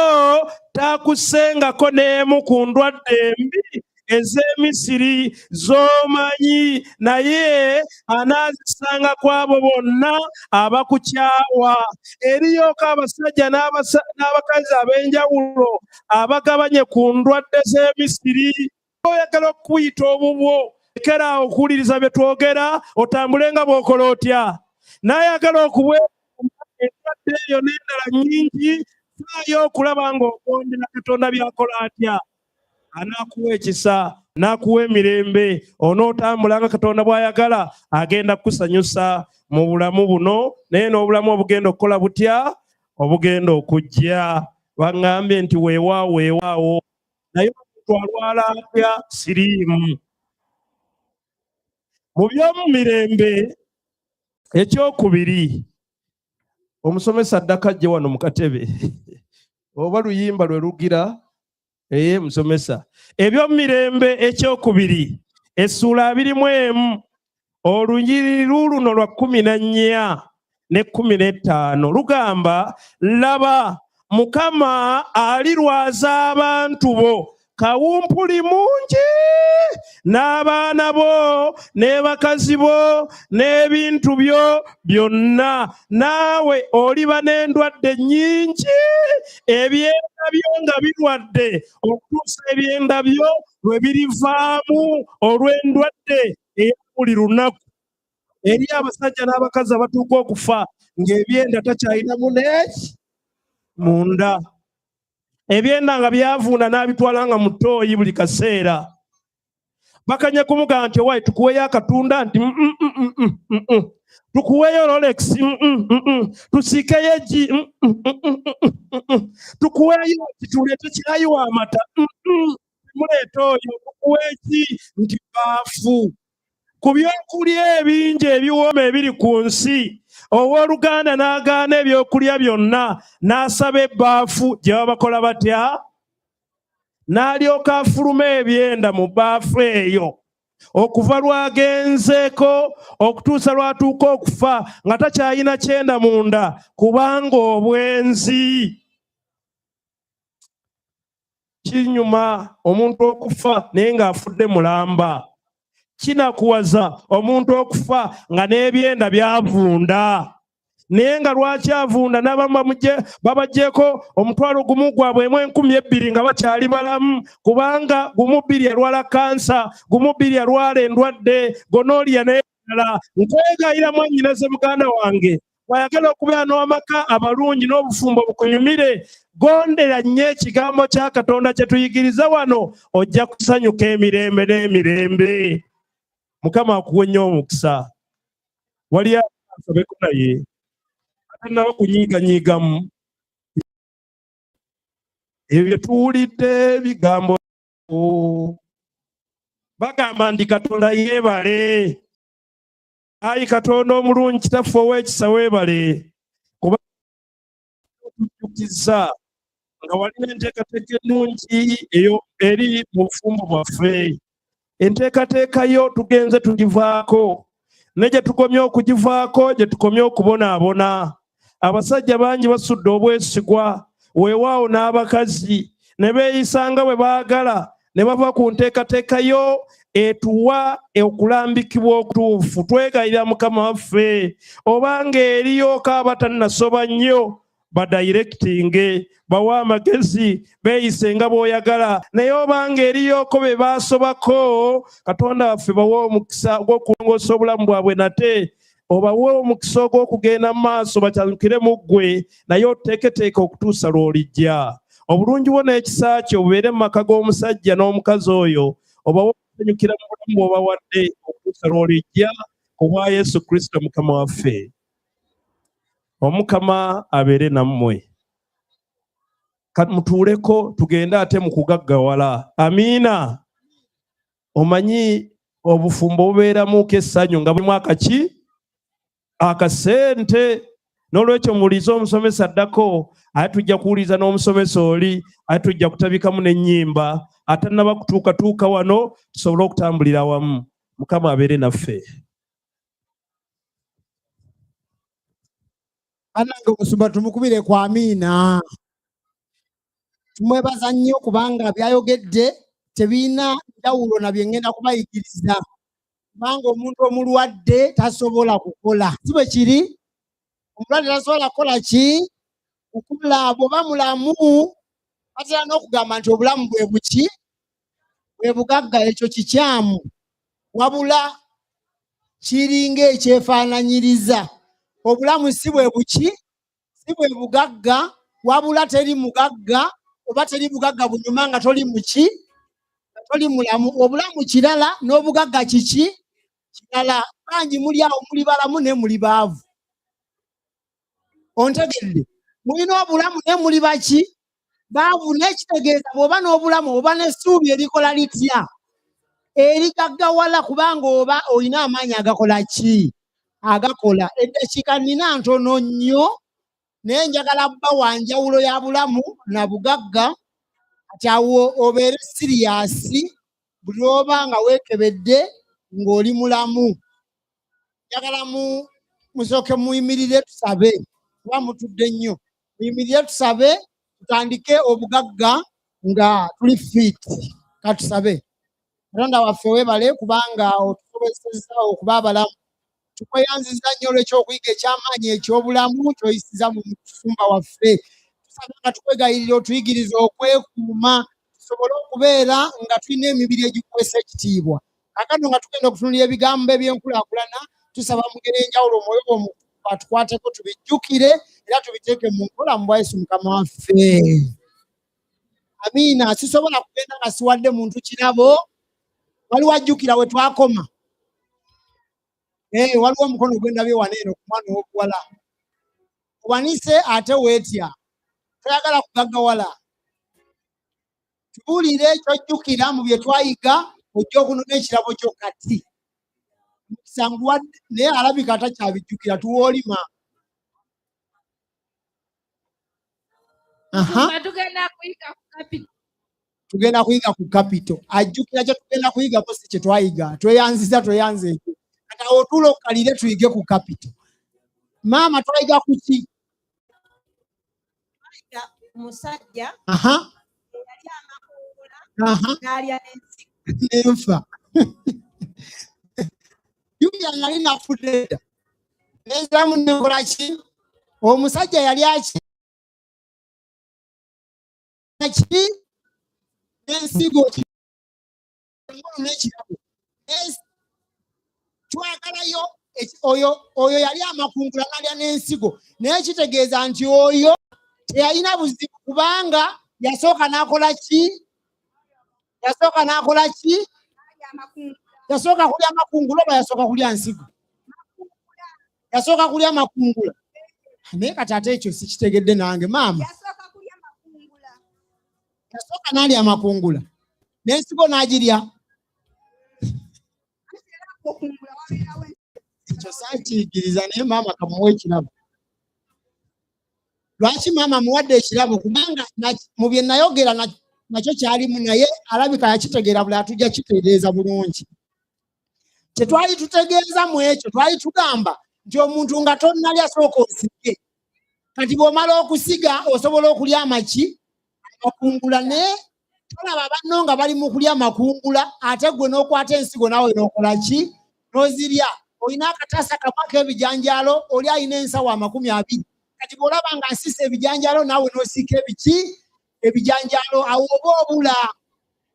taakussengako n'emu ku ndwadde embi ez'e Misiri z'omanyi, naye anaazissanga ku abo bonna abakukyawa. Eriyoko abasajja n'abakazi ab'enjawulo abagabanye ku ndwadde z'e Misiri. Oyagala okuyita obubwo, lekera awo okuwuliriza bye twogera, otambule nga bw'okola otya. N'ayagala okubwekuuma endwadde eyo n'endala nnyingi, faayo okulaba ng'ogondera Katonda by'akola atya. Anaakuwa ekisa, n'akuwa emirembe, onootambula nga Katonda bw'ayagala, agenda kukusanyusa mu bulamu buno, naye n'obulamu obugenda okukola butya, obugenda okujja. Baŋŋambye nti weewaawo, weewaawo, naye omuntu alwala atya siriimu? Mu by'omu mirembe ekyokubiri, omusomesa addako ajje wano mu katebe, oba luyimba lwe lugira. Eye musomesa, eby'omu mirembe ekyokubiri essuula 21 olunyiriri luno lwa 14 ne 15 lugamba, laba Mukama alirwaza abantu bo kawumpuli mungi, n'abaana bo ne bakazi bo n'ebintu byo byonna, naawe oliba n'endwadde nnyingi, ebyenda byo nga birwadde okutuusa ebyenda byo lwe birivaamu olw'endwadde eya buli lunaku. Eri abasajja n'abakazi abatuuka okufa ng'ebyenda takyalinamu n'eki munda, ebyenda nga byavunda n'abitwala nga mu ttooyi buli kaseera. Bakanya kumugamba nti owaye tukuweeyo akatunda, nti tukuweeyo Rolex, tusiikeyo eggi, tukuweeyo nti tuleete kyayi w'amata, muleete oyo, tukuwe eki, nti baafu. Ku byokulya ebingi ebiwooma ebiri ku nsi, owooluganda n'agaana ebyokulya byonna n'asaba ebbaafu gye babakola batya, n'alyoka afuluma ebyenda mu bbaafu eyo okuva lw'agenzeeko okutuusa lw'atuuka okufa nga takyalina kyenda munda, kubanga obwenzi. Kinyuma omuntu okufa naye ng'afudde mulamba. Kinakuwaza omuntu okufa nga n'ebyenda byavunda. Naye nga lwaki avunda? N'abamu babaggyeko 10,000 gwabwe emu 2,000 nga bakyali balamu, kubanga 1 2 yalwala kansa, 1 2 yalwala endwadde gonorrhea n'ebirala. Nkwegayira mwannyinaze, muganda wange, bw'ayagala okubeera n'amaka abalungi n'obufumbo bukunyumire, gondera nnyo ekigambo kya Katonda kye tuyigiriza wano, ojja kusanyuka emirembe n'emirembe. Mukama akuwe nnyo omukisa. Wali asabeko naye atanaba kunyiiganyiigamu ebyo bye tuwulidde bigambo bagamba nti Katonda yeebale. Ayi Katonda omulungi, Kitaffe ow'ekisa, weebale kuba otujjukiza nga walina enteekateeka ennungi eyo eri mu bufumbo bwaffe. Enteekateeka yo tugenze tugivaako, ne gye tukomye okugivaako, gye tukomye okubonaabona. Abasajja bangi basudde obwesigwa, weewaawo n'abakazi ne beeyisa nga bwe baagala, ne bava ku nteekateeka yo etuwa okulambikibwa okutuufu. Twegayirira, Mukama waffe, obanga eriyo abatannasoba nnyo, badirectinge, bawe amagezi, beeyise nga bw'oyagala. Naye obanga eriyoko be baasobako, Katonda waffe, bawe omukisa ogw'okulongoosa obulamu bwabwe nate, obawe omukisa ogw'okugenda mu maaso bakyalukire mu ggwe, naye oteeketeeke okutuusa lw'olijja. Obulungi bwo n'ekisa kyo bubeere mu maka g'omusajja n'omukazi oyo, obawe okusanyukira mu bulamu bw'obawadde okutuusa lw'olijja, ku bwa Yesu Kristo Mukama waffe. Omukama abeere nammwe. Mutuuleko, tugende ate mu kugaggawala. Amiina. Omanyi obufumbo bubeeramuko essanyu nga bulimu akaki akasente. N'olwekyo muwulize omusomesa addako, ate tujja kuwuliza n'omusomesa oli, ate tujja kutabikamu n'ennyimba. Atannaba kutuuka tuuka wano tusobole okutambulira awamu. Mukama abeere naffe. Bannange, omusumba tumukubire ku amiina. Tumwebaza nnyo kubanga byayogedde tebirina njawulo na bye ŋŋenda kubayigiriza, kubanga omuntu omulwadde tasobola kukola. Si bwe kiri? Omulwadde tasobola kukola ki? Kukola. Bw'oba mulamu, batera n'okugamba nti obulamu bwe buki? Bwe bugagga. Ekyo kikyamu, wabula kiringa ekyefaananyiriza. Obulamu si bwe buki? Si bwe bugagga, wabula teri mugagga oba teri bugagga bunyuma nga toli muki? Nga toli mulamu. Obulamu kirala n'obugagga kiki? Kirala. Bangi muli awo muli balamu naye muli baavu. Ontegedde? Mulina obulamu naye muli baki? Baavu. Naye kitegeeza bw'oba n'obulamu oba n'essuubi erikola litya? Erigaggawala, kubanga oba olina amaanyi agakola ki? Agakola. Eddakiika nina ntono nnyo, naye njagala bba wa njawulo ya bulamu na bugagga. Kati awo obeere serious buli lw'oba nga weekebedde ng'oli mulamu. Njagala mu musooke muyimirire tusabe, kuba mutudde nnyo. Muyimirire tusabe, tutandike obugagga nga tuli fit. Katusabe. Katonda waffe, weebale kubanga otusobozesezza okuba abalamu. Tukweyanziza nnyo olw'ekyokuyiga eky'amaanyi eky'obulamu ky'oyisiza mu musumba waffe. Tusaba nga tukwegayirira otuyigirize okwekuuma, tusobole okubeera nga tulina emibiri egikuweesa ekitiibwa. Kaakano nga tugenda okutunulira ebigambo ebyenkulaakulana, tusaba mu ngeri enjawulo omwoyo gw'omutukuvu atukwateko, tubijjukire era tubiteeke mu nkola, mu bwa Yesu Mukama waffe, amiina. Sisobola kugenda nga siwadde muntu kirabo. Waliwo ajjukira we twakoma? Waliwo omukono gwendabye wano eno ku mwana ow'obuwala. Owanise ate weetya, toyagala kugaggawala. Tubuulire kyojjukira mu bye twayiga, ojja okunona ekirabo kyo kati. Mukisa nguwadde, naye alabika atakyabijjukira. Tuwa olima. Aha. Musumba, tugenda kuyiga ku capital. Tugenda kuyiga ku capital. Ajjukira kye tugenda kuyigako, si kye twayiga. Tweyanziza, tweyanza ekyo. Kati awo otuula okkalire tuyige ku capital. Maama, twayiga ku ki? Twayiga musajja eyali amakungula n'alya n'ensigo. Nenfa jjukira nali nafudde dda, nenziramu nenkola ki? Omusajja yali aki n'ensigo n'ekirabo twagalayo oyo yali amakungula n'alya n'ensigo, naye kitegeeza nti oyo teyalina buzibu kubanga yasooka n'akola ki? Yasooka n'akola ki? Yasooka kulya makungula oba yasooka kulya nsigo? Yasooka kulya makungula. Naye kati ate ekyo sikitegedde nange maama. Yasooka n'alya amakungula n'ensigo n'agirya. Ekyo saakiyigiriza, naye maama kamuwa ekirabo. Lwaki maama muwadde ekirabo? Kubanga mu bye nayogera nakyo kyalimu, naye alabika yakitegeera buli atujja kitereeza bulungi. Kye twali tutegeeza mu ekyo, twali tugamba nti omuntu nga tonnalya sooka osige. Kati bw'omala okusiga osobola okulya amaki amakungula, naye tolaba banno nga bali mu kulya makungula ate gwe n'okwata ensigo naawe n'okola ki? N'ozirya. Olina akataasa kamu ak'ebijanjaalo, oli alina ensawo 20. Kati bw'olaba nga nsisa ebijanjaalo naawe n'osiika ebiki? Ebijanjaalo, awo oba obula.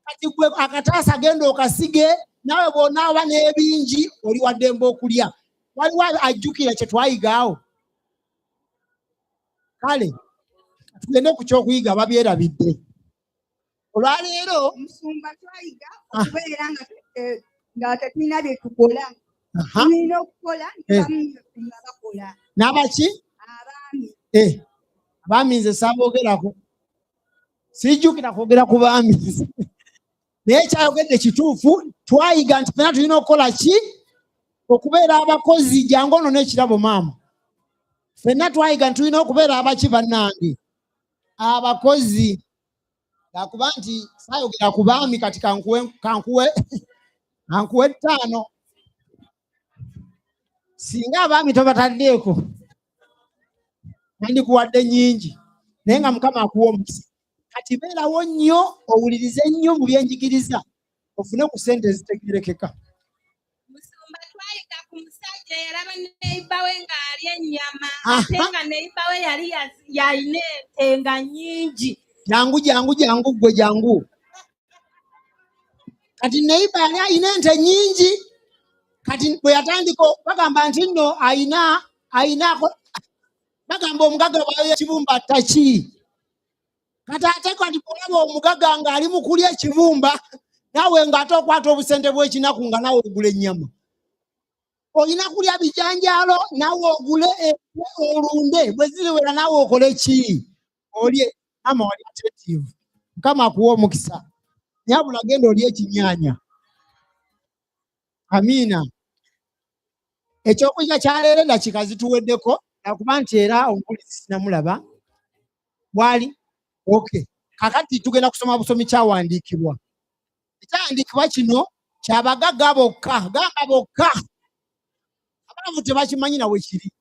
Kati gwe akataasa genda okasige, naawe bw'onaaba n'ebingi oli wa ddembe okulya. Waliwo ajjukira kye twayigaawo? Kale tugende ku ky'okuyiga, babyerabidde. Olwaleero Musumba, twayiga okubeera nga tetulina bye tukola. Tulina okukola nga bakola. N'abaki? Abaami. Abaami nze saaboogerako. Sijjukira kwogera ku baami. Naye kyayogedde kituufu, twayiga nti ffenna tulina okukola ki? Okubeera abakozi. Jangu ono n'ekirabo maama. Ffenna twayiga nti tulina okubeera abaki bannange? Abakozi. Lwakuba nti saayogera ku baami, kati kankuwe 5. Singa abaami tobataddeeko nandikuwadde nnyingi, naye nga Mukama akuwa omukisa. Kati beerawo nnyo, owulirize nnyo mu byenjigiriza, ofune ku ssente ezitegeerekeka. Musumba, twayiga ku musajja eyalaba neighbour we ng'alya ennyama, ate nga neighbour we yali yalina ente nga nnyingi. Jangu, jangu, jangu ggwe, jangu. Kati neighbour yali alina ente nnyingi. Kati bwe yatandika bagamba nti nno ayina bagamba omugagga bw'ayoya ekibumba atta ki? Kati ate kati bw'olaba omugagga ng'ali mu kulya ekibumba, naawe ng'ate okwata obusente bw'ekinaku nga naawe ogula ennyama. Olina kulya bijanjaalo naawe ogule olunde, bwe ziriwera naawe okole ki? Olye. Maama wali attentive. Mukama akuwa omukisa. Nyabula genda olye ekinyaanya. Amiina. Ekyokuyiga kya leero eddakiika zituweddeko, lwakuba nti era omubuulizi sinamulaba. Bwali? Okay. Kakati tugenda kusoma busomi kyawandiikibwa. Ekyawandiikibwa kino kyabagagga bokka, gamba bokka. Abaavu tebakimanyi na we kiri.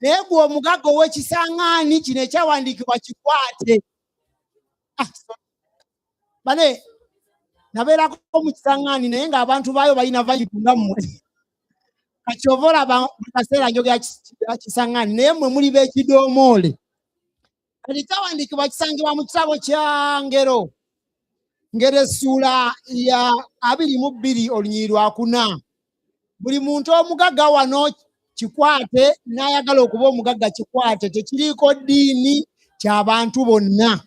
Naye gwe omugagga ow'ekisaŋŋaani kino ekyawandiikibwa kikwate. Bane nabeerako mu kisaŋŋaani naye ng'abantu baayo balina vibe nga mmwe. Kati ova olaba buli kaseera njogera kisaŋŋaani, naye mmwe muli b'ekidoomoole. Kati ekyawandiikibwa kisangibwa mu kitabo kya Ngero. Ngero essuula ya 22 olunyiriri lwa 4. Buli muntu omugagga wano kikwate, n'ayagala okuba omugagga kikwate, tekiriiko ddiini, ky'abantu bonna,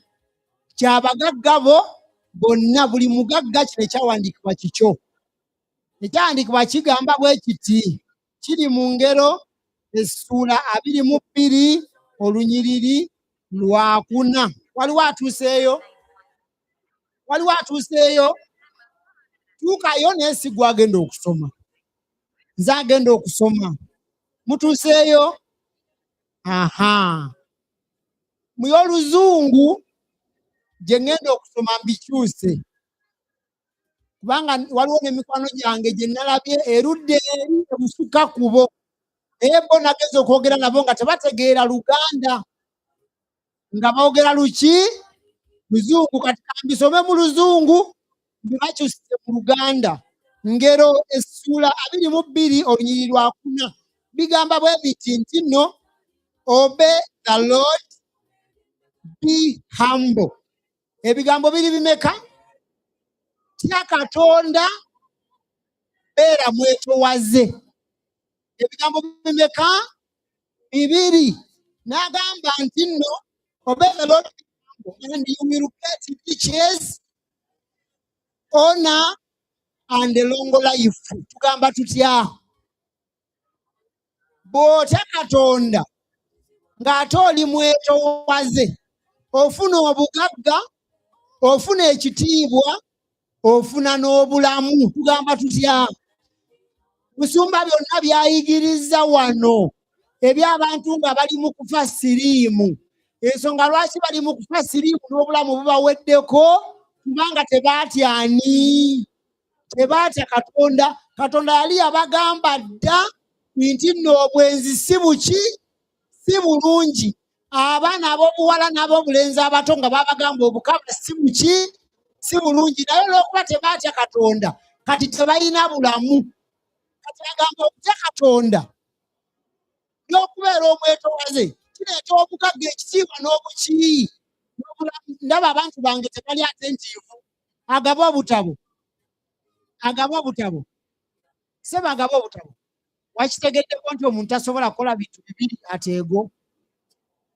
ky'abagagga bo bonna. Buli mugagga kino ekyawandiikibwa kikyo. Ekyawandiikibwa kigamba bwe kiti, kiri mu Ngero essuula 22 olunyiriri lwa 4. Waliwo atuuseeyo? Waliwo atuuseeyo? Tuukayo naye si gwe agenda okusoma, nze agenda okusoma. Mutuuseeyo? Aha. Mu y'oluzungu gye ŋŋenda okusoma mbikyuse, kubanga waliwo n'emikwano gyange gye nalabye erudda eri ebusukka kubo, naye bo nageza okwogera nabo nga tebategeera Luganda, nga boogera luki? Luzungu. Kati kambisome mu Luzungu mbibakyuse mu Luganda. Ngero essuula 22 olunyiriri lwa 4 bigamba bwe biti nti nno Obey the Lord, be humble. Ebigambo biri bimeka? Tya Katonda, beera mwetowaze. Ebigambo bimeka? Bibiri. N'agamba nti nno obey the Lord and you will get riches, honor and a long life. Tugamba tutya? Bw'otya Katonda ng'ate oli mwetowaze, ofuna obugagga, ofuna ekitiibwa, ofuna n'obulamu. Tugamba tutya? Musumba byonna by'ayigiriza wano eby'abantu nga bali mu kufa siriimu. Ensonga lwaki bali mu kufa siriimu n'obulamu bubaweddeko, kubanga tebaatya ani? Tebaatya Katonda. Katonda yali yabagamba dda nti nno obwenzi si buki, si bulungi. Abaana ab'obuwala n'ab'obulenzi abato nga babagamba obukaba si buki, si bulungi. Naye olw'okuba tebaatya Katonda, kati tebalina bulamu. Kati agamba okutya Katonda n'okubeera omwetowaze kireeta obugagga, ekitiibwa n'obuki n'obulamu. Ndaba abantu bange tebali attentive. Agaba obutabo, agaba obutabo, seba agaba obutabo. Wakitegeddeko nti omuntu tasobola kukola bintu bibiri ateego.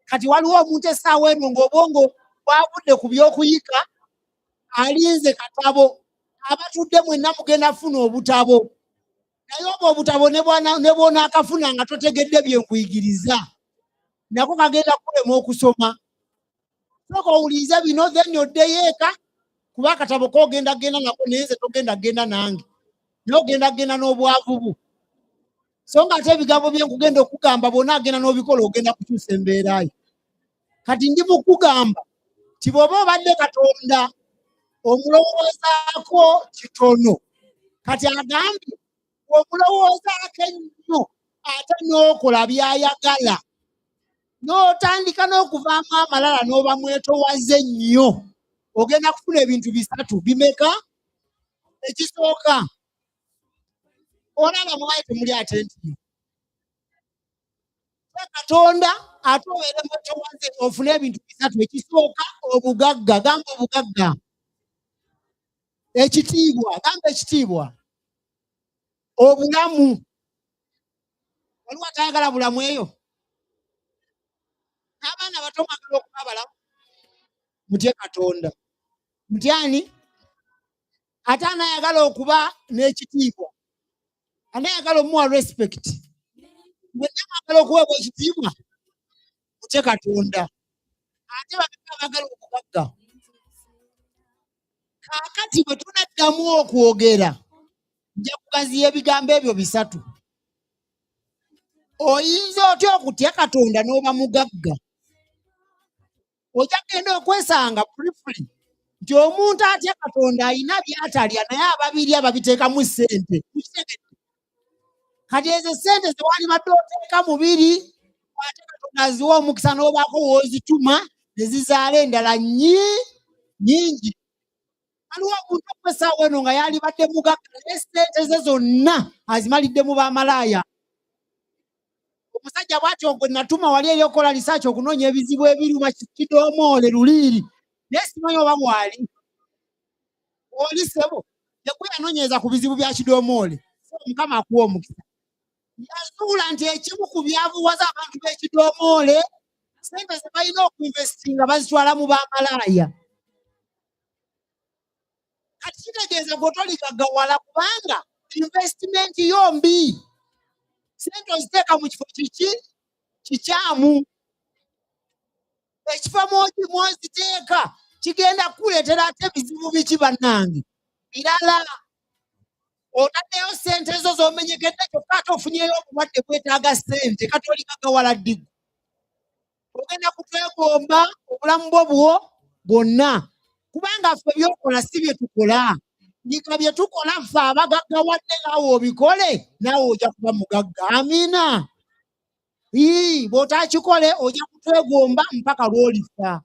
Kati waliwo omuntu essaawa eno ng'obwongo bwavudde ku by'okuyika, alinze katabo. Abatudde mwenna mugenda kufuna obutabo, naye obwo obutabo ne bw'onaakafuna nga totegedde bye nkuyigiriza, nako kagenda kukulema okusoma. Sooka owulirize bino, then oddeyo eka, kuba akatabo k'ogenda genda nako, naye nze togenda genda nange, naye ogenda genda n'obwavu bwo. So nga ate ebigambo bye nkugenda okugamba bw'onaagenda n'obikola, ogenda kukyusa embeera yo. Kati ndi mu kugamba nti bw'oba obadde Katonda omulowoozaako kitono, kati agambye omulowoozaako ennyo ate n'okola by'ayagala, n'otandika n'okuvaamu amalala n'oba mwetowaze nnyo, ogenda kufuna ebintu bisatu. Bimeka? Ekisooka, olaba mubaye temuli attentive. Katonda ate obeere mwetowaze, ofune ebintu bisatu. Ekisooka, obugagga. Gamba obugagga. Ekitiibwa. Gamba ekitiibwa. Obulamu. Waliwo atayagala bulamu eyo? N'abaana bato mwagala okuba abalamu? Mutye Katonda. Mutyani? Ate anayagala okuba n'ekitiibwa, anayagala omuwa respect? Mwenna mwagala okuweebwa ekitiibwa? Mutye Katonda. Ate babeka abagala obugagga? Kaakati bwe tunaddamu okwogera, nja kugaziya ebigambo ebyo bisatu. Oyinza otya okutya Katonda n'oba mugagga? Ojja kugenda okwesanga briefly nti omuntu atya Katonda alina by'atalya, naye ababirya babiteekamu ssente. Mukitegedde? Kati ezo ssente ze wandibadde oteeka mubiri, ate Katonda aziwa omukisa n'obaako w'ozituma ne zizaala endala nnyingi. Waliwo omuntu okwesaawa eno nga yalibadde mugagga, naye ssente ze zonna azimalidde mu bamalaaya. Omusajja bw'atyo gwe natuma wali eri okukola research okunoonya ebizibu ebiruma kidoomoole luliiri, naye simanyi oba bw'ali. Oli ssebo yegwe yanoonyereza ku bizibu bya kidoomoole, so Mukama akuwa omukisa. Yazuula nti ekimu ku byavuwaza abantu b'ekidoomoole, ssente ze balina okuinvestinga bazitwala mu bamalaaya. Kati kitegeeza gwe toligagawala kubanga investment yo mbi, ssente oziteeka mu kifo kiki kikyamu. Ekifo mw'oziteeka kigenda kukuleetera ate ebizibu biki bannange birala. Otaddeyo ssente zo z'omenyekedde, kyokka ate ofunyeyo obulwadde bwetaaga ssente. Kati oligagawala ddigu? Ogenda kutwegomba obulamu bwo bwo bwonna, kubanga ffe byokola si bye tukola. Yiga bye tukola ffe abagaggawadde, naawe obikole, naawe ojja kuba mugagga. Amiina. Ii, bw'otakikole ojja kutwegomba mpaka lw'olifa.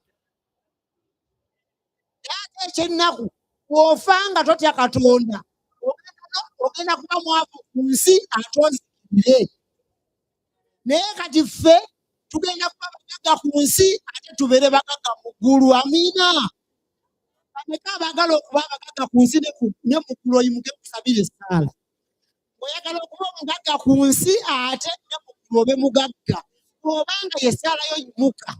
Naye ate ekyennaku, bw'ofa nga totya Katonda, ogenda kuba mwavu ku nsi ate ozikirire. Naye kati ffe Tugenda kuba bagagga ku nsi ate tubeere bagagga mu ggulu. Amiina. Bameka abaagala okuba abagagga ku nsi ne mu ggulu? Oyimuke kusabira essaala. Oyagala okuba omugagga ku nsi ate ne mu ggulu obe mugagga, obanga yessaala yo, yimuka,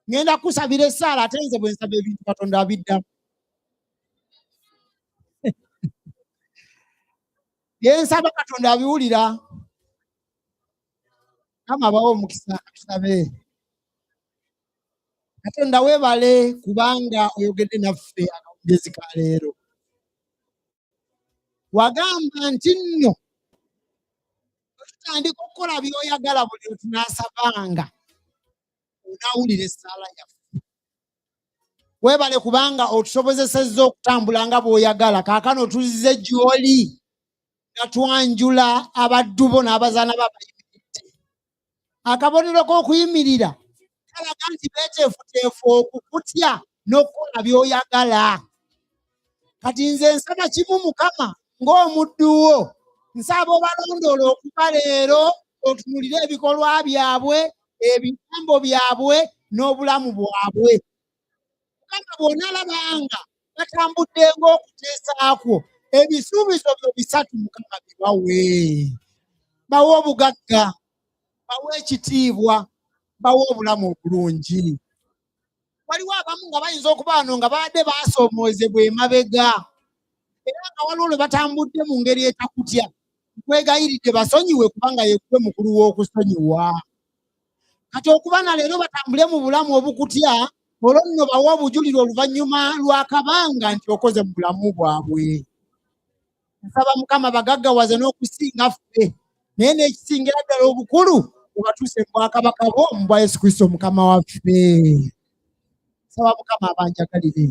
ŋŋenda kusabira essaala. Ate nze bwe nsaba ebintu Katonda abiddamu. Byensaba Katonda abiwulira. Kama abawo omukisa. Tusabe. Katonda, weebale kubanga oyogedde naffe akawungeezi ka leero. Wagamba nti nno tutandika okukola by'oyagala, buli lwe tunaasabanga onaawulira essaala yaffe. Weebale kubanga otusobozesezza okutambula nga bw'oyagala. Kaakano tuzze gy'oli nga twanjula abaddu bo n'abazaana bo abayimiridde. Akabonero k'okuyimirira kalaga nti beeteefuteefu okukutya n'okukola by'oyagala. Kati nze nsaba kimu, Mukama, ng'omuddu wo, nsaba obalondoola okuva leero, otunulire ebikolwa byabwe, ebigambo byabwe n'obulamu bwabwe. Mukama, bw'onaalabanga batambudde ng'okuteesa kwo, ebisuubizo byo bisatu, Mukama, bibawe. Bawe obugagga, bawe ekitiibwa, bawe obulamu obulungi. Waliwo abamu nga bayinza okuba wano nga babadde baasoomoozebwa emabega, era nga waliwo lwe batambudde mu ngeri etakutya. Nkwegayiridde basonyiwe, kubanga yeggwe mukulu w'okusonyiwa. Kati okuba na leero batambule mu bulamu obukutya, olwo nno bawe obujulirwa oluvannyuma lw'akabanga nti okoze mu bulamu bwabwe. Nsaba, Mukama, bagaggawaze n'okusinga ffe, naye n'ekisingira ddala obukulu, obatuuse mu bwakabaka bwo mu bwa Yesu Kristo Mukama waffe. Nsaba, Mukama, abanjagalire.